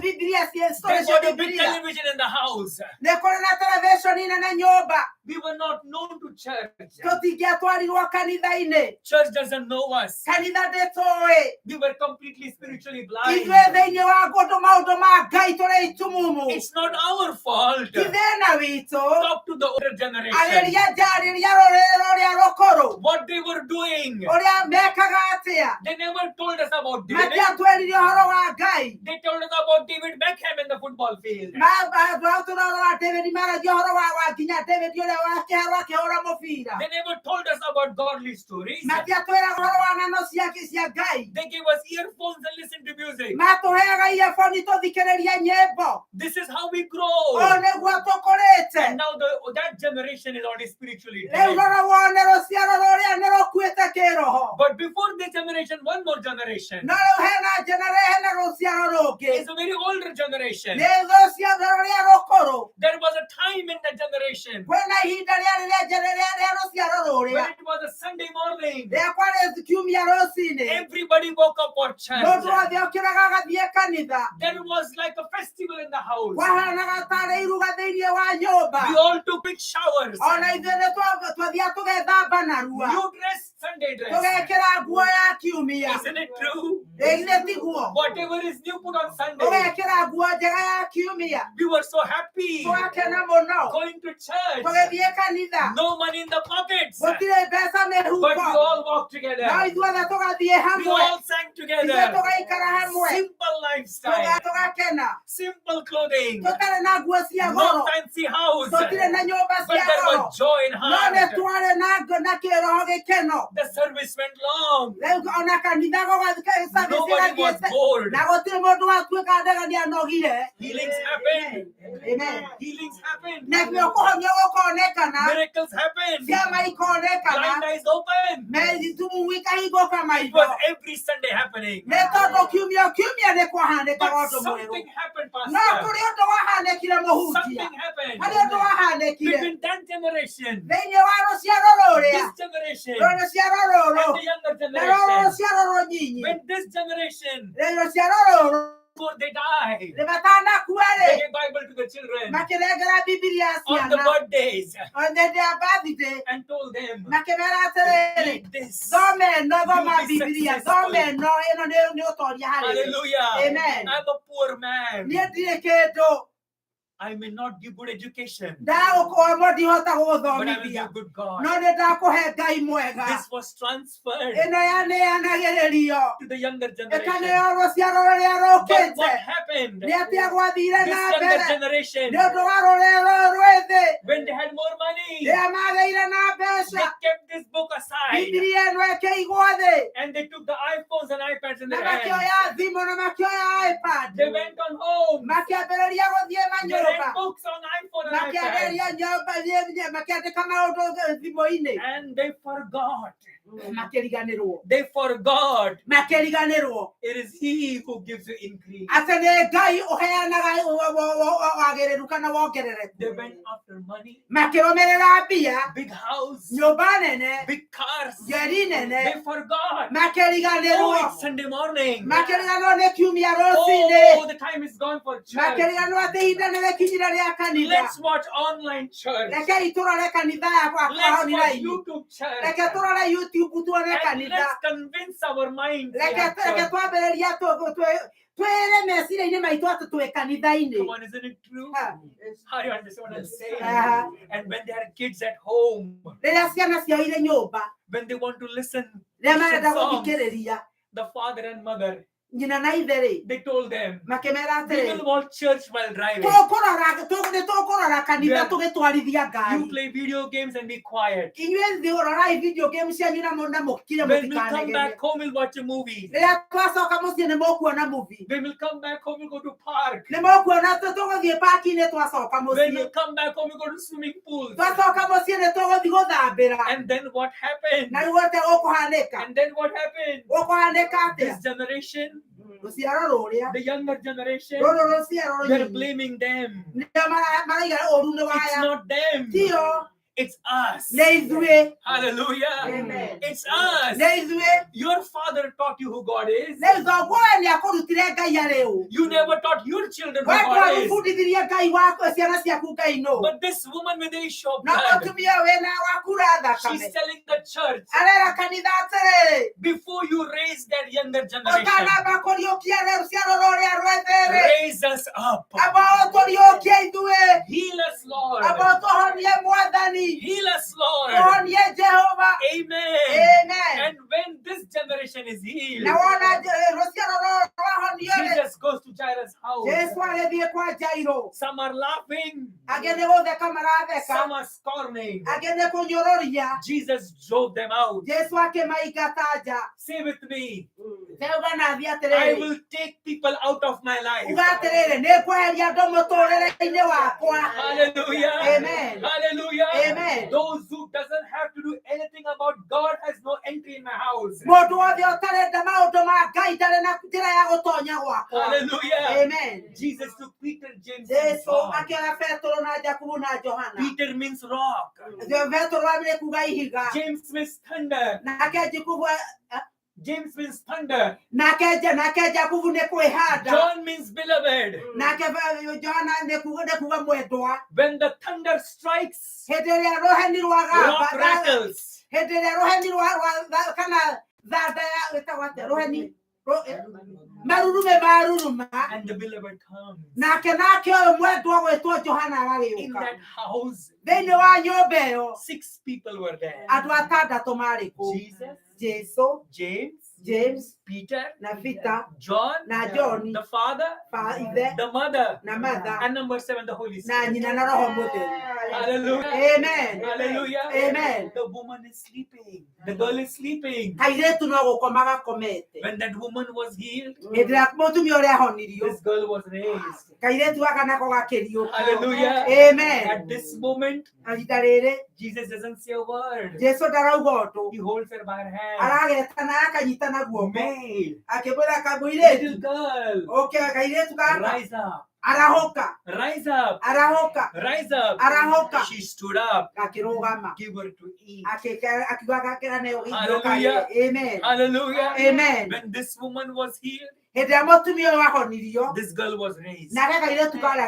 Bibilia story they cia bought a big Bibilia, television in the house. nĩ kũrĩ na televisheni nene nyũmba. We were not known to church. Tũtingĩatwarirwo kanitha-inĩ, Church doesn't know us. kanitha ndĩtũĩ. We were completely spiritually blind. Ithuĩ thĩinĩ wa ngũndũ maũndũ ma Ngai tũrĩ itumumu. It's not our fault. Ti thĩna witũ. Talk to the older generation. Arĩria njarĩria rũrĩrĩ rũrĩa rũkũrũ What they were doing. ũrĩa mekaga atĩa. They never told us about David. Matiatwĩrire ũhoro wa Ngai. They told us about David Beckham in the football field. Tũra ũhoro wa David, maragia ũhoro wa nginya David ũrĩa wakĩharwo akĩhũra mũbira. They never told us about godly stories. Matiatwĩraga ũhoro wa ng'ano cia Ngai. They gave us earphones and listened to music. Matũheaga earphone tũthikĩrĩrie nyĩmbo. This is how we grow. Ũũ nĩguo tũkũrĩte. And now that generation is already spiritually Rĩu dead. rora wone rũciaro rũrĩa nĩ rũkuĩte kĩroho. But before this generation, one more generation. No rĩu hena hena rũciaro rũngĩ. It's a very older generation. Nĩ rũciaro rũrĩa rũkũrũ. There was a time in that generation Kwĩna ihinda rĩarĩ rĩa rĩa rũciaro when rũrĩa it was a Sunday morning. rĩa kwarĩ kiumia rũcinĩ. Everybody woke up for church. Mũndũ wothe okĩraga agathiĩ kanitha. There was like a festival in the house. Kwahanaga tarĩ iruga thĩinĩ wa nyũmba. We all took big showers. Ona ithuĩ nĩ twathiaga tũgethamba narua. New dress, Sunday dress. Tũgekĩra nguo ya kiumia. Isn't it true? Ĩ githĩ tiguo? Whatever is new, put on Sunday. Ũgekĩra nguo njega ya kiumia. We were so happy Twakena mũno. going to church. Tũgĩthiĩ kanitha. No money in the pockets. Gũtirĩ mbeca But we mĩhuko. all walked No together. ithuothe tũgathiĩ We hamwe. all sang Ithuĩ together. tũgaikara hamwe. Simple lifestyle. Tũgakena. Simple clothing. Tũtarĩ na nguo cia goro. No fancy house. Tũtirĩ na nyũmba But cia there goro. was joy in No nĩ heart. twarĩ na kĩroho gĩkeno. The service went long. Rĩu ona kanitha service Nobody was ĩgathiĩte bored. na gũtirĩ mũndũ watuĩka ndega nĩ anogire. Healings happened. Amen. Healings happened. Na kuo kũhonio gũkonekana, Miracles happened. ciama ikonekana, Blind eyes open. methitumu ikahingũka It maitho. was every Sunday happening. Nĩ tondũ kiumia kiumia nĩ kwahanĩkaga But ũndũ mwerũ. something happened, No Pastor. kũrĩ ũndũ wahanĩkire mũhunjia. Something happened Harĩ ũndũ wahanĩkire between that generation, thĩinĩ wa rũciaro rũrĩa, this generation, rũciaro rũrũ and the younger na rũrũ generation. rũciaro rũnyinyi. When this generation, Rũciaro rũrũ before they die, nĩ matanakua they rĩ, gave Bible to the children makĩnengera Bibilia on the ciana birthdays on their birthday, and told them, makĩmera atĩrĩrĩ, read this. thoma ĩno, thoma You'll be Bibilia, successful. thoma ĩno, ĩno nĩ ũtoria harĩ we. Hallelujah. Amen. I'm a poor man. Niĩ ndirĩ kĩndũ, I may not give good education, ndagũkorwo ndihota but I will gũgũthomithia, give good God. no nĩ ndakũhe Ngai mwega. This was transferred Ĩno yaneanagĩrĩrio to the younger generation. ĩkaneo rũciaro rũrĩa But rũkĩte. what happened? Nĩ atĩa gwathire This na younger mbere generation, nĩ ũndũ wa rũrĩa rũrũ rwĩthĩ when they had more money, rĩrĩa magĩire na they mbeca, kept this book aside Bibilia ĩno ĩkĩigwo thĩ, and they took the iPhones and iPads in na their hands. makĩoya thimũ na makĩoya iPad, They went on home. makĩambĩrĩria gũthiĩ They read manyũmba, books on iPhone and iPad. makĩambĩrĩria nyũmba, makĩandĩka maũndũ thimũ-inĩ, And they forgot. makĩriganĩrwo, They forgot. makĩriganĩrwo It is He who gives you increase. atĩ nĩ Ngai ũheanaga wagĩrĩru kana They wongerereku. went after money, Makĩrũmĩrĩra mbia, big house, nyũmba nene, big cars. ngeri nene, They forgot. Oh, makĩriganĩrwo, it's Sunday morning. makĩriganĩrwo nĩ kiumia rũcinĩ, Oh, the time is gone for church. makĩriganĩrwo atĩ ihinda nĩ rĩkinyire rĩa kanitha. Let's watch online church. Rekei tũrore kanitha yakwa Let's watch online, YouTube church. reke tũrore YouTube tuone And kanitha, let's convince our minds. we reke have reke church. twambĩrĩria twĩre meciria-inĩ maitũ atĩ twĩ kanitha-inĩ. Come on, isn't it true? Ha. How do you understand what I'm saying? Uh-huh. And when there are kids at home, Rĩrĩa ciana ciao irĩ nyũmba, when they want to listen, rĩrĩa Christian marenda songs, gũthikĩrĩria, the father and mother, nyina na ithe rĩ, they told them, makĩmera we atĩrĩ, will watch church while driving. tũkũrora nĩ tũkũrora kanitha Yeah. tũgĩtwarithia You ngari. play video games and be quiet. Inyuĩ thĩ rorai video game cianyu na na mũkire When we come mũtikanegene. back home, we'll watch a movie. Rĩrĩa twacoka mũciĩ nĩ mũkuona movie. When we'll come back home, we'll go to park. Nĩ mũkuona tũgũthiĩ park-inĩ twacoka When mũciĩ. we'll come back home, we'll go to swimming pools. Twacoka mũciĩ nĩ tũgũthiĩ gũthambĩra. And then what happened? Na rĩu atĩa gũkũhanĩka? And then what happened? Gũkũhanĩka atĩa? This generation, Rũciaro rũrĩa, the younger generation, rũrũ rũciaro we are rũnyinyi, blaming them. nĩo maraiga ũru nĩ It's waya. not them. Tio, It's us. nĩ ithuĩ. Hallelujah. Amen. It's us. Nĩ ithuĩ. Your father taught you who God is. Rĩu thoguo we nĩ akũrutire Ngai arĩ ũ. You never taught your children who We God is. ndwagĩbundithirie Ngai waku ciana ciaku Ngai nũ. But this woman with the issue of No blood, mũtumia wĩna wakura thakame she's telling the church, arera kanitha atĩrĩrĩ, before you raise that younger generation, ũtanamba kũriũkia rũciaro rũrĩa rwethĩ-rĩ, raise us up. amba ũtũriũkie ithuĩ, Heal us, Lord. amba ũtũhonie Mwathani, Heal us, Lord. tũhonie Jehova. Amen. Amen. And when this generation is healed, Na wona rũciaro rũrũ rwahonio-rĩ, Jesus goes to Jairus' house. Jesu agĩthiĩ kwa Jairũ. Some are laughing, Angĩ nĩ gũtheka maratheka, some are scorning. angĩ nĩ kũnyũrũria. Jesus drove them out. Jesu akĩmaingata nja. Say with me, Rĩu nathi I atĩrĩrĩ, will take people out of my life. uga atĩrĩrĩ, nĩ ngweheria andũ mũtũrĩre-inĩ wakwa. Hallelujah. Amen. Hallelujah. Amen. Those who doesn't have to do anything about God has no entry in my house. Mũndũ wothe ũtarenda maũndũ ma Ngai ndarĩ na njĩra ya gũtonya gwakwa. Hallelujah. Amen. Jesus took Peter, James, and Jesu John. akĩoya Petero na Jakubu na Johana. Peter means rock. Petero nĩ kuga ihiga. James means thunder. Nake Jakubu James means thunder. nake Jakubu nĩ kwĩhanda. John means beloved. Nake Johana nĩ kuga mwendwa. When the thunder strikes, Hĩndĩ ĩrĩa rũheni rock rwagamba, rattles. hĩndĩ ĩrĩa rũheni rwa kana thanda ya ĩtagwo atĩa rũheni marurume maruruma, And the beloved comes. nake ũyũ mwendwa gwĩtwo Johana In agagĩũka. that house, Thĩinĩ wa nyũmba ĩyo 6 people were there. andũ atandatũ marĩ kũu. Jesus, Jesu, James, James Peter, na Peter John, na John, the father, ba ithe the mother, na mother and number 7, the Holy na Spirit. nyina na Roho Mũtheru. Hallelujah. Amen. Hallelujah. Amen. The woman is sleeping. The girl is sleeping. Kairĩtu no gũkoma gakomete. When that woman was healed, Hĩndĩ ĩrĩa mũtumia ũrĩa ahonirio, this girl was raised. kairĩtu gaka nako gakĩriũka. Hallelujah. Amen. At this moment, Ihinda rĩrĩ Jesus doesn't say a word. Jesu ndarauga ũndũ, He holds her by her hand. aragetana akanyitana guoko. Mary. Child, Akĩmwĩra kamũirĩtu, little girl, ũke kairĩtu gaka, rise up, arahũka, rise up, arahũka, rise up. Arahũka. She stood up, Gakĩrũgama. gave her to eat. Akiuga gakĩra neo Hallelujah. Amen. Hallelujah. Amen. When this woman was healed, Hĩndĩ ĩrĩa mũtumia ũyũ ahonirio, this girl was raised. nake kairĩtu karĩa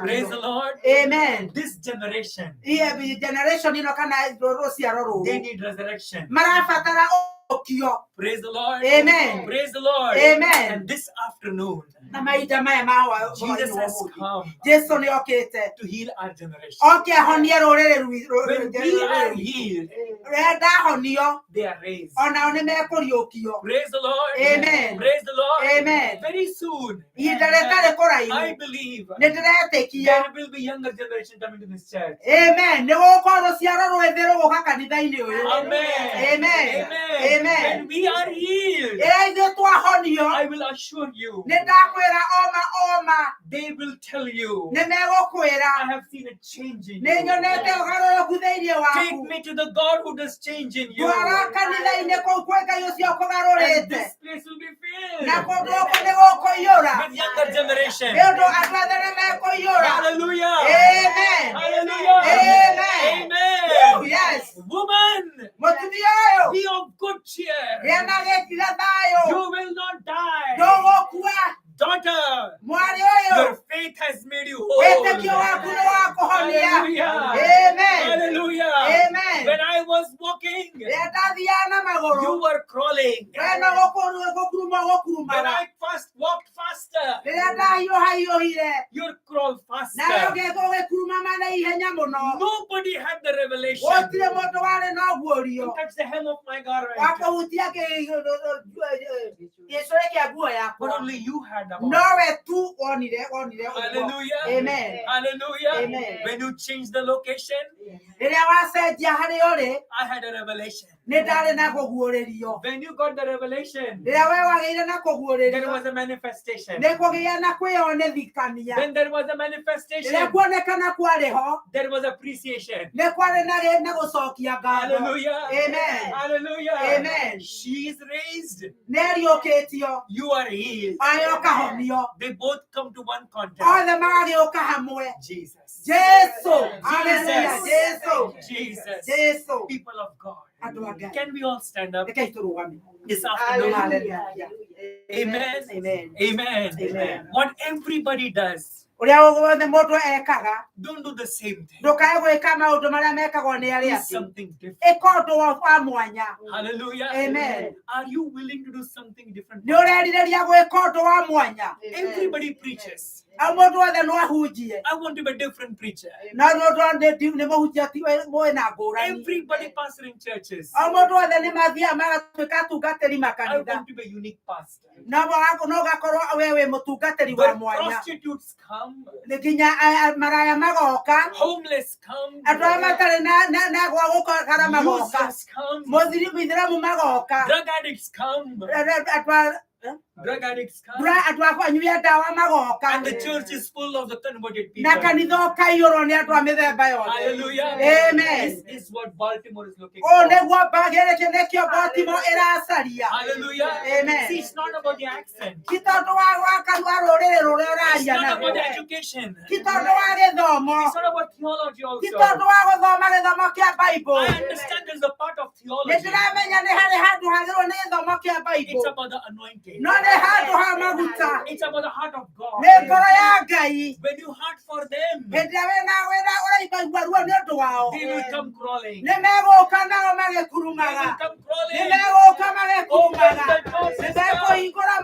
Praise the gakĩriũkio. Lord. Amen. This generation, Iye generation ĩno kana rũciaro they rũrũ need resurrection. marabatara ũkio. Praise the Lord. Amen. Praise the Lord. Amen. And this afternoon, Na mahinda maya ma Jesus has hwaĩ-inĩ wa ũmũthĩ, come Jesu nĩ okĩte to heal our generation. oke ahonie rũrĩrĩ When we are healed, rũrĩa ndahonio they are raised. onao nĩ mekũriũkio. Praise the Lord. Amen. Praise the Lord. Amen. Very soon, Ihinda rĩtarĩ kũraihu I believe nĩ ndĩretĩkia. there will be younger generation coming to this church. Amen. Nĩ gũgũkorwo rũciaro rwĩthĩ rũgũka kanitha-inĩ ũyũ. Amen. Amen. Amen. Amen. When we are healed, Rĩrĩa ithuĩ twahonio, I will assure you, nĩ ndakwĩra oma oma, they will tell you, nĩ megũkwĩra I have seen a change in nĩ you. nyonete ũgarũrũku thĩinĩ Take waku. me to the God who does change in you. Ndwara kanitha-inĩ kũu kwĩ Ngai ũcio And ũkũgarũrĩte, this place will be filled na kũndũ gũkũ nĩ gũkũiyũra with younger generation. nĩ ũndũ andũ othe nĩ mekũiyũra. Hallelujah. Amen. Hallelujah. Amen. Amen. Woo, yes. Woman, Mũtumia ũyũ, be of good cheer. gĩa na gĩkira thayũ, You will not die. ndũgũkua. Daughter, Mwarĩ ũyũ, your faith has made you whole. wĩtĩkio waku nĩ wakũhonia. Hallelujah. Amen. Hallelujah. Amen. When I was walking, Rĩrĩa ndathiaga na you magũrũ, were crawling. we no gũkuruma When gũkurumaga. I first walked faster, Rĩrĩa ndahiũhahiũhire, you crawled nawe faster. ũgĩkurumama na ihenya mũno. Nobody had the revelation Gũtirĩ to mũndũ warĩ na ũguũrio touch the hem of my garment. wa kũhutia gĩcũrĩ kĩa nguo But yakwa. only you had about it. Nowe tu wonire wonire ũguo. Hallelujah. Amen. Hallelujah. Amen. When you change the location, Rĩrĩa wacenjia harĩa ũrĩ, I had a revelation. nĩ ndarĩ na kũguũrĩrio. When you got the revelation, Rĩrĩa we wagĩire na there kũguũrĩrio, was a manifestation. nĩ kũgĩa na kwĩyonithikania. When there was a Rĩrĩa manifestation, kuonekana kwarĩ ho, there was appreciation. nĩ kwarĩ na gũcokia ngatho. Hallelujah. Amen. Hallelujah. Amen. She is raised. Nĩ ariũkĩtio, You are healed. nawe ũkahonio. They both come to one contact. Othe magagĩũka hamwe. Jesus. Jesu, hallelujah, Jesu, Jesus. Jesu. People of God. Andũ a Ngai, Can we all stand up rekei tũrũgame. this afternoon? Hallelujah. Amen. Amen. Amen. Amen. What everybody does, Ũrĩa wothe mũndũ ekaga, don't do the same thing. ndũkae gwĩka maũndũ marĩa mekagwo nĩ Do arĩa angĩ. something different. Ĩka ũndũ wa mwanya. Hallelujah. Amen. Are you willing to do something different? Nĩ ũrerirĩria gwĩka ũndũ wa mwanya. Everybody preaches. O mũndũ wothe no ahunjie. I want to be a different preacher. No mũndũ nĩ mũhunjia ti mwĩna ngũrani. Everybody pastoring churches. O mũndũ wothe nĩ mathiaga magatuĩka atungatĩri I makanitha. want to be a unique pastor. No no ũgakorwo we wĩ mũtungatĩri wa Where mwanya. prostitutes come, Nĩ nginya maraya magoka, homeless come, andũ arĩa matarĩ na gwa gũkara magoka, useless come, mũthiramu magoka, drug addicts come, andũ a drug addicts come, andũ a anyui a ndawa magoka, and the church is full of the converted na people. kanitha ũkaiyũrwo nĩ andũ a mĩthemba yothe. Hallelujah. Amen. This is what Baltimore is looking Ũũ for. nĩguo gĩkĩ nĩkĩo Baltimore ĩracaria. Hallelujah. Amen. See, it's not about the accent. Ti tondũ wa kanua rũrĩrĩ rũrĩa It's ũraria not about the naruo, education. ti tondũ wa gĩthomo, It's not about theology ti also. tondũ wa gũthoma gĩthomo kĩa Bible. I understand there's a part of Nĩ theology. ndĩramenya nĩ harĩ handũ hagĩrĩirwo nĩ gĩthomo kĩa It's Bible, about the anointing. no nĩ handũ ha maguta, It's about the heart of God. nĩ ngoro ya Ngai. When you heart for them, Hĩndĩ ĩrĩa wĩna ũraigua ruo nĩ ũndũ wao, they will come crawling. nĩ megũka nao They will magĩkurumaga, come nĩ crawling. megũka Open magĩkurumaga, the door, nĩ sister. mekũhingũra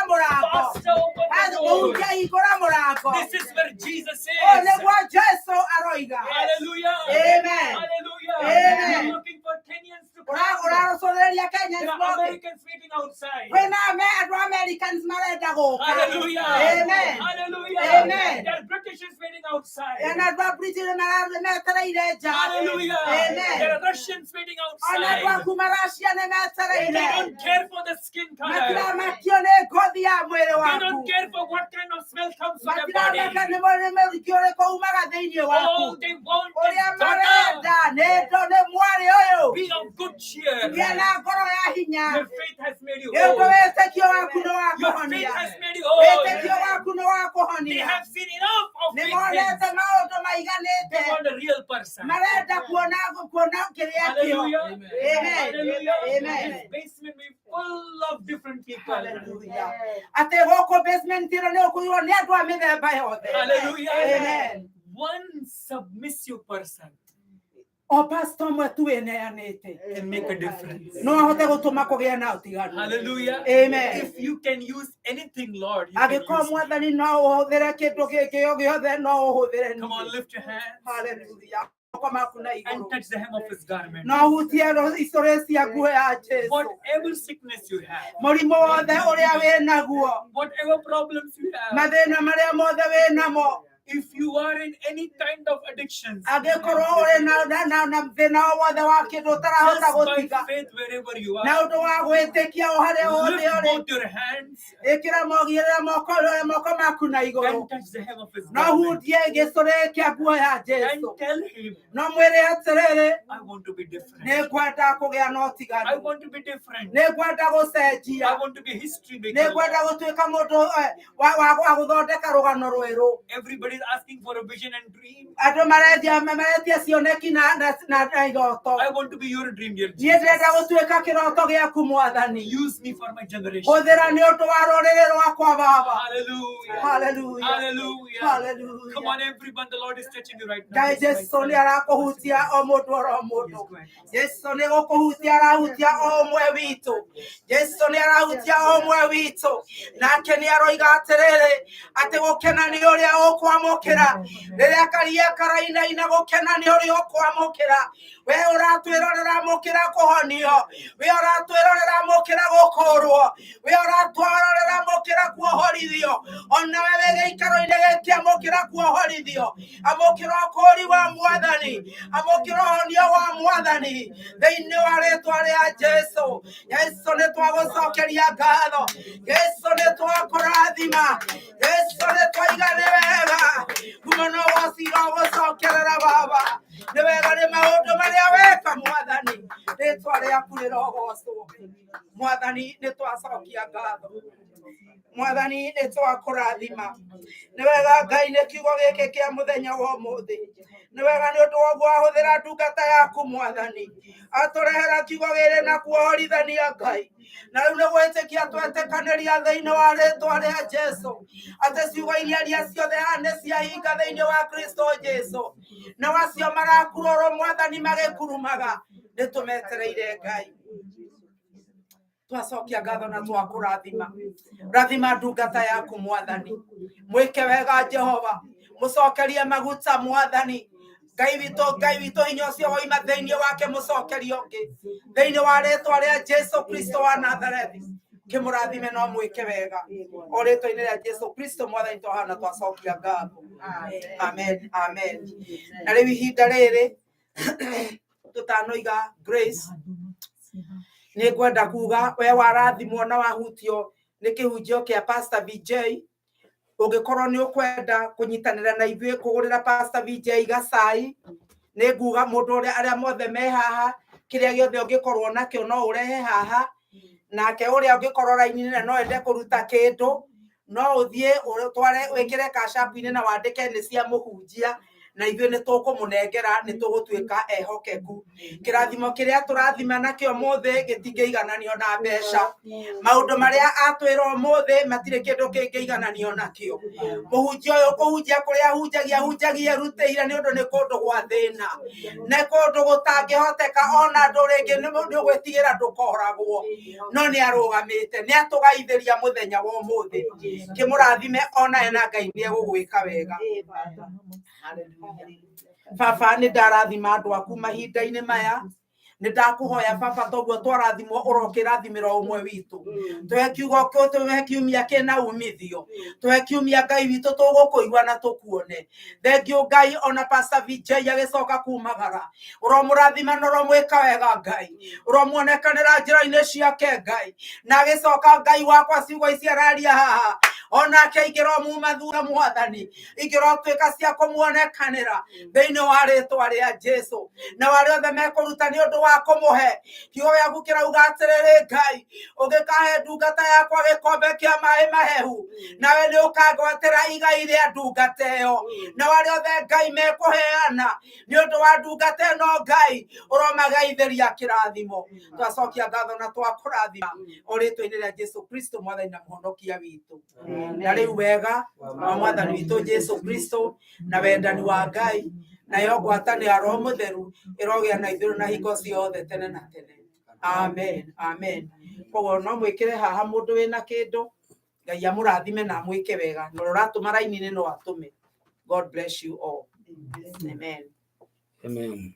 mũrango. Pastor, open the door. Mũhunjia hingũra mũrango. This is where Jesus Ũũ is. nĩguo Jesu aroiga. Hallelujah. Amen. Hallelujah. Amen. You're looking for Kenyans to come. Ũrarũcũthĩrĩria Kenyans There are moke. Americans waiting outside. Kwĩna andũ a Americans marenda gũka. Hallelujah. Amen. Hallelujah. Amen. There are Britishers waiting waiting outside. Ona andũ a Brazil metereire nja. Hallelujah. Amen. There are Russians waiting Ona andũ a outside. kuma Russia nĩ They metereire. don't care for the skin color. Matiramakio nĩ ngothi ya mwĩrĩ They waku. don't care for what kind of smell comes from their body. Matiramaka nĩ mũrĩki ũrĩkũ umaga thĩinĩ waku. All they want Ũrĩa is daughter. marenda nĩ nĩ mwarĩ ũyũ. Be of good cheer. Gĩa na ngoro ya hinya. Your faith has made you Nĩ ũndũ whole. wĩtĩkio waku nĩ wa Your faith kũhonia. has made you whole. Wĩtĩkio waku nĩ wa They kũhonia. have seen enough of Nĩ fake monete things. maũndũ maiganĩte. They want a real person. Marenda kuona kuona kĩrĩa kĩo. Hallelujah. Amen. Hallelujah. Amen. This basement will be full of different people. Hallelujah. Atĩ gũkũ basement ĩno nĩ ũkũiyũrwo nĩ andũ a mĩthemba yothe. Hallelujah. Amen. One submissive person O pastor ũmwe tu wĩneanĩte can make a difference. no ahote gũtũma kũgĩe na ũtiganu. Hallelujah. Amen. If you can use anything, Lord, you can Angĩkorwo use me. mwathani no ũhũthĩre kĩndũ gĩkĩ o gĩothe no ũhũthĩre Come on, niĩ. lift your hands Hallelujah. Moko maku na and igũrũ. touch the hem of his garment. No hutie icũrĩ cia nguo ya Jesũ. Whatever sickness you have, Mũrimũ wothe ũrĩa wĩ naguo, whatever problems you have, mathĩna marĩa mothe wĩ namo, if you are in any kind of addictions, angĩkorwo ũrĩ na thĩna o wothe wa kĩndũ ũtarahota just by gũtiga, faith wherever you na are, ũndũ wa gwĩtĩkia o harĩa hothe lift ũrĩ, both your hands ĩkĩra mogĩrĩra moko maku na igũrũ, and touch the hem of his no garment hutie gĩcũrĩ kĩa nguo ya and Jesũ, tell him, no mwĩre atĩrĩrĩ, I want to be different. nĩ ngwenda kũgĩa na I ũtiganu, want to be different. nĩ ngwenda I gũcenjia, want to be history nĩ maker. ngwenda gũtuĩka mũndũ wa gũthondeka rũgano rwerũ. Everybody is asking for a vision and dream. Andũ maretia cioneki na iroto. I want to be your dream, dear Niĩ ndĩrenda Jesus. gũtuĩka kĩroto gĩaku mwathani. Use me for my generation. Hũthĩra nĩ ũndũ wa rũrĩrĩ rwakwa baba. Hallelujah. Hallelujah. Hallelujah. Come Hallelujah. on, everyone. The Lord is touching you right now. Ngai Just by Jesu nĩ faith. arakũhutia o mũndũ oro Yes, mũndũ. go ahead. Jesu nĩ gũkũhutia arahutia o ũmwe witũ. Jesu nĩ arahutia o ũmwe witũ. Nake nĩ aroiga atĩrĩrĩ, atĩ gũkena nĩ ũrĩa ũkwamũkĩra. Rĩrĩa karia karainaina gũkena nĩ ũrĩa ũkwamũkĩra. We ũratwĩrorera mũkĩra kũhonio. We ũratwĩrorera mũkĩra gũkũrwo. We ũratwĩrorera mũkĩra kuohorithio. Ona we wĩ gĩikaro-inĩ gĩkĩ amũkĩra kuohorithio. Amũkĩra ũkũũri wa mwathani. Amũkĩra ũhonio wa mwathani. Thĩinĩ wa rĩtwa rĩa Jesu. Jesu nĩ twagũcokeria ngatho. Jesu nĩ twakũrathima. Jesu nĩ twaiga nĩ wega. Kuma no wacira gũcokerera baba. Nĩ wega nĩ maũndũ marĩa weka mwathani. Rĩtwa rĩaku rĩrogocwo. Mwathani nĩ twacokia ngatho. Mwathani nĩ twakũrathima. Nĩ wega Ngai nĩ kiugo gĩkĩ kĩa mũthenya wa ũmũthĩ. Nĩ wega nĩ ũndũ wa ũguo wahũthĩra ndungata yaku mwathani. Atũrehera kiugo gĩrĩ na kuohorithania Ngai. Na rĩu nĩ gwĩtĩkia twetĩkanĩria thĩinĩ wa rĩtwa rĩa Jesu. Atĩ ciugo iria ciothe haha nĩ ciahinga thĩinĩ wa Kristo Jesu. Na acio marakururwo mwathani magĩkurumaga nĩ tũmetereire Ngai. Twacokia ngatho na twakũrathima. Rathima ndungata yaku mwathani. Mwĩke wega Jehova. Mũcokerie maguta mwathani. Ngai witũ hinya ũcio woima thĩinĩ wake mũcokerie ũngĩ. Thĩinĩ wa rĩtwa rĩa Jesu Kristo wa Nazarethi. Kĩmũrathime no mwĩke wega. O rĩtwa-inĩ rĩa Jesu Kristo mwathani twahana twacokia ngatho. Amen. Amen. Na rĩu ihinda rĩrĩ tũtanoiga grace nĩ ngwenda kuga we warathimwo na wahutio nĩ kĩhunjio kĩa Pastor VJ. Ũngĩkorwo nĩ ũkwenda kũnyitanĩra na ithuĩ kũgũrĩra Pastor VJ gacai, nĩ nguga mũndũ ũrĩa arĩa mothe me haha kĩrĩa gĩothe ũngĩkorwo nakĩo no ũrehe haha. Nake ũrĩa ũngĩkorwo raini-inĩ no ende kũruta kĩndũ no ũthiĩ ũtware wĩkĩre cash app-inĩ na wandĩke nĩ cia mũhunjia na ithuĩ nĩ tũkũmũnengera nĩ tũgũtuĩka ehokeku. Kĩrathimo kĩrĩa tũrathima nakĩo ũmũthĩ gĩtingĩigananio na mbeca. Maũndũ marĩa atwĩra ũmũthĩ matirĩ kĩndũ kĩngĩigananio nakĩo. Mũhunjia ũyũ kũhunjia kũrĩa ahunjagia ahunjagia erutĩire nĩ ũndũ nĩ kũndũ gwa thĩna. Nĩ kũndũ gũtangĩhoteka ona andũ rĩngĩ nĩ ũgwĩtigĩra ndũkoragwo. No nĩ arũgamĩte, nĩ atũgaithĩria mũthenya wa ũmũthĩ. Kĩmũrathime ona ena Ngai nĩ egũgwĩka wega. Baba nĩ ndarathima andũ aku mahinda-inĩ maya. Nĩ ndakũhoya baba toguo twarathimwo ũrokĩrathimĩra o ũmwe witũ. Tũhe kiugo kĩu, tũhe kiumia kĩna umithio, tũhe kiumia Ngai witũ tũgũkũigua na tũkuone. Thengiũ Ngai, ona Pastor VJ agĩcoka kumagara, ũromũrathima na ũromwĩka wega Ngai, ũromuonekanĩra njĩra-inĩ ciake Ngai, na agĩcoka Ngai wakwa ciugo ici araria haha onake ingĩromuma thutha Mwathani, ingĩrotuĩka cia kũmuonekanĩra thĩinĩ wa rĩtwa rĩa Jesu. Na arĩa othe mekũruta nĩ ũndũ wa kũmũhe kiugo gĩaku kĩrauga atĩrĩrĩ Ngai, ũngĩkahe ndungata yakwa gĩkombe kĩa maĩ mahehu, nawe nĩ ũkangwatĩra igai rĩa ndungata ĩyo. Na arĩa othe Ngai mekũheana nĩ ũndũ wa ndungata ĩno Ngai, ũromagaithĩria kĩrathimo. Twacokia ngatho na twakũrathima o rĩtwa-inĩ rĩa Jesu Kristo Mwathani na Mũhonokia witũ. Na rĩu wega wa Mwathani witũ Jesu Kristo na wendani wa Ngai nayo ngwatanĩro ya Roho Mũtheru ĩrogĩa na ithuĩ na hingo ciothe tene na tene. Amen, amen. Koguo no mwĩkĩre haha mũndũ wĩna kĩndũ, Ngai amũrathime na amwĩke wega, na ũrĩa ũratũma raini-inĩ no atũme. God bless you all. Amen. Amen.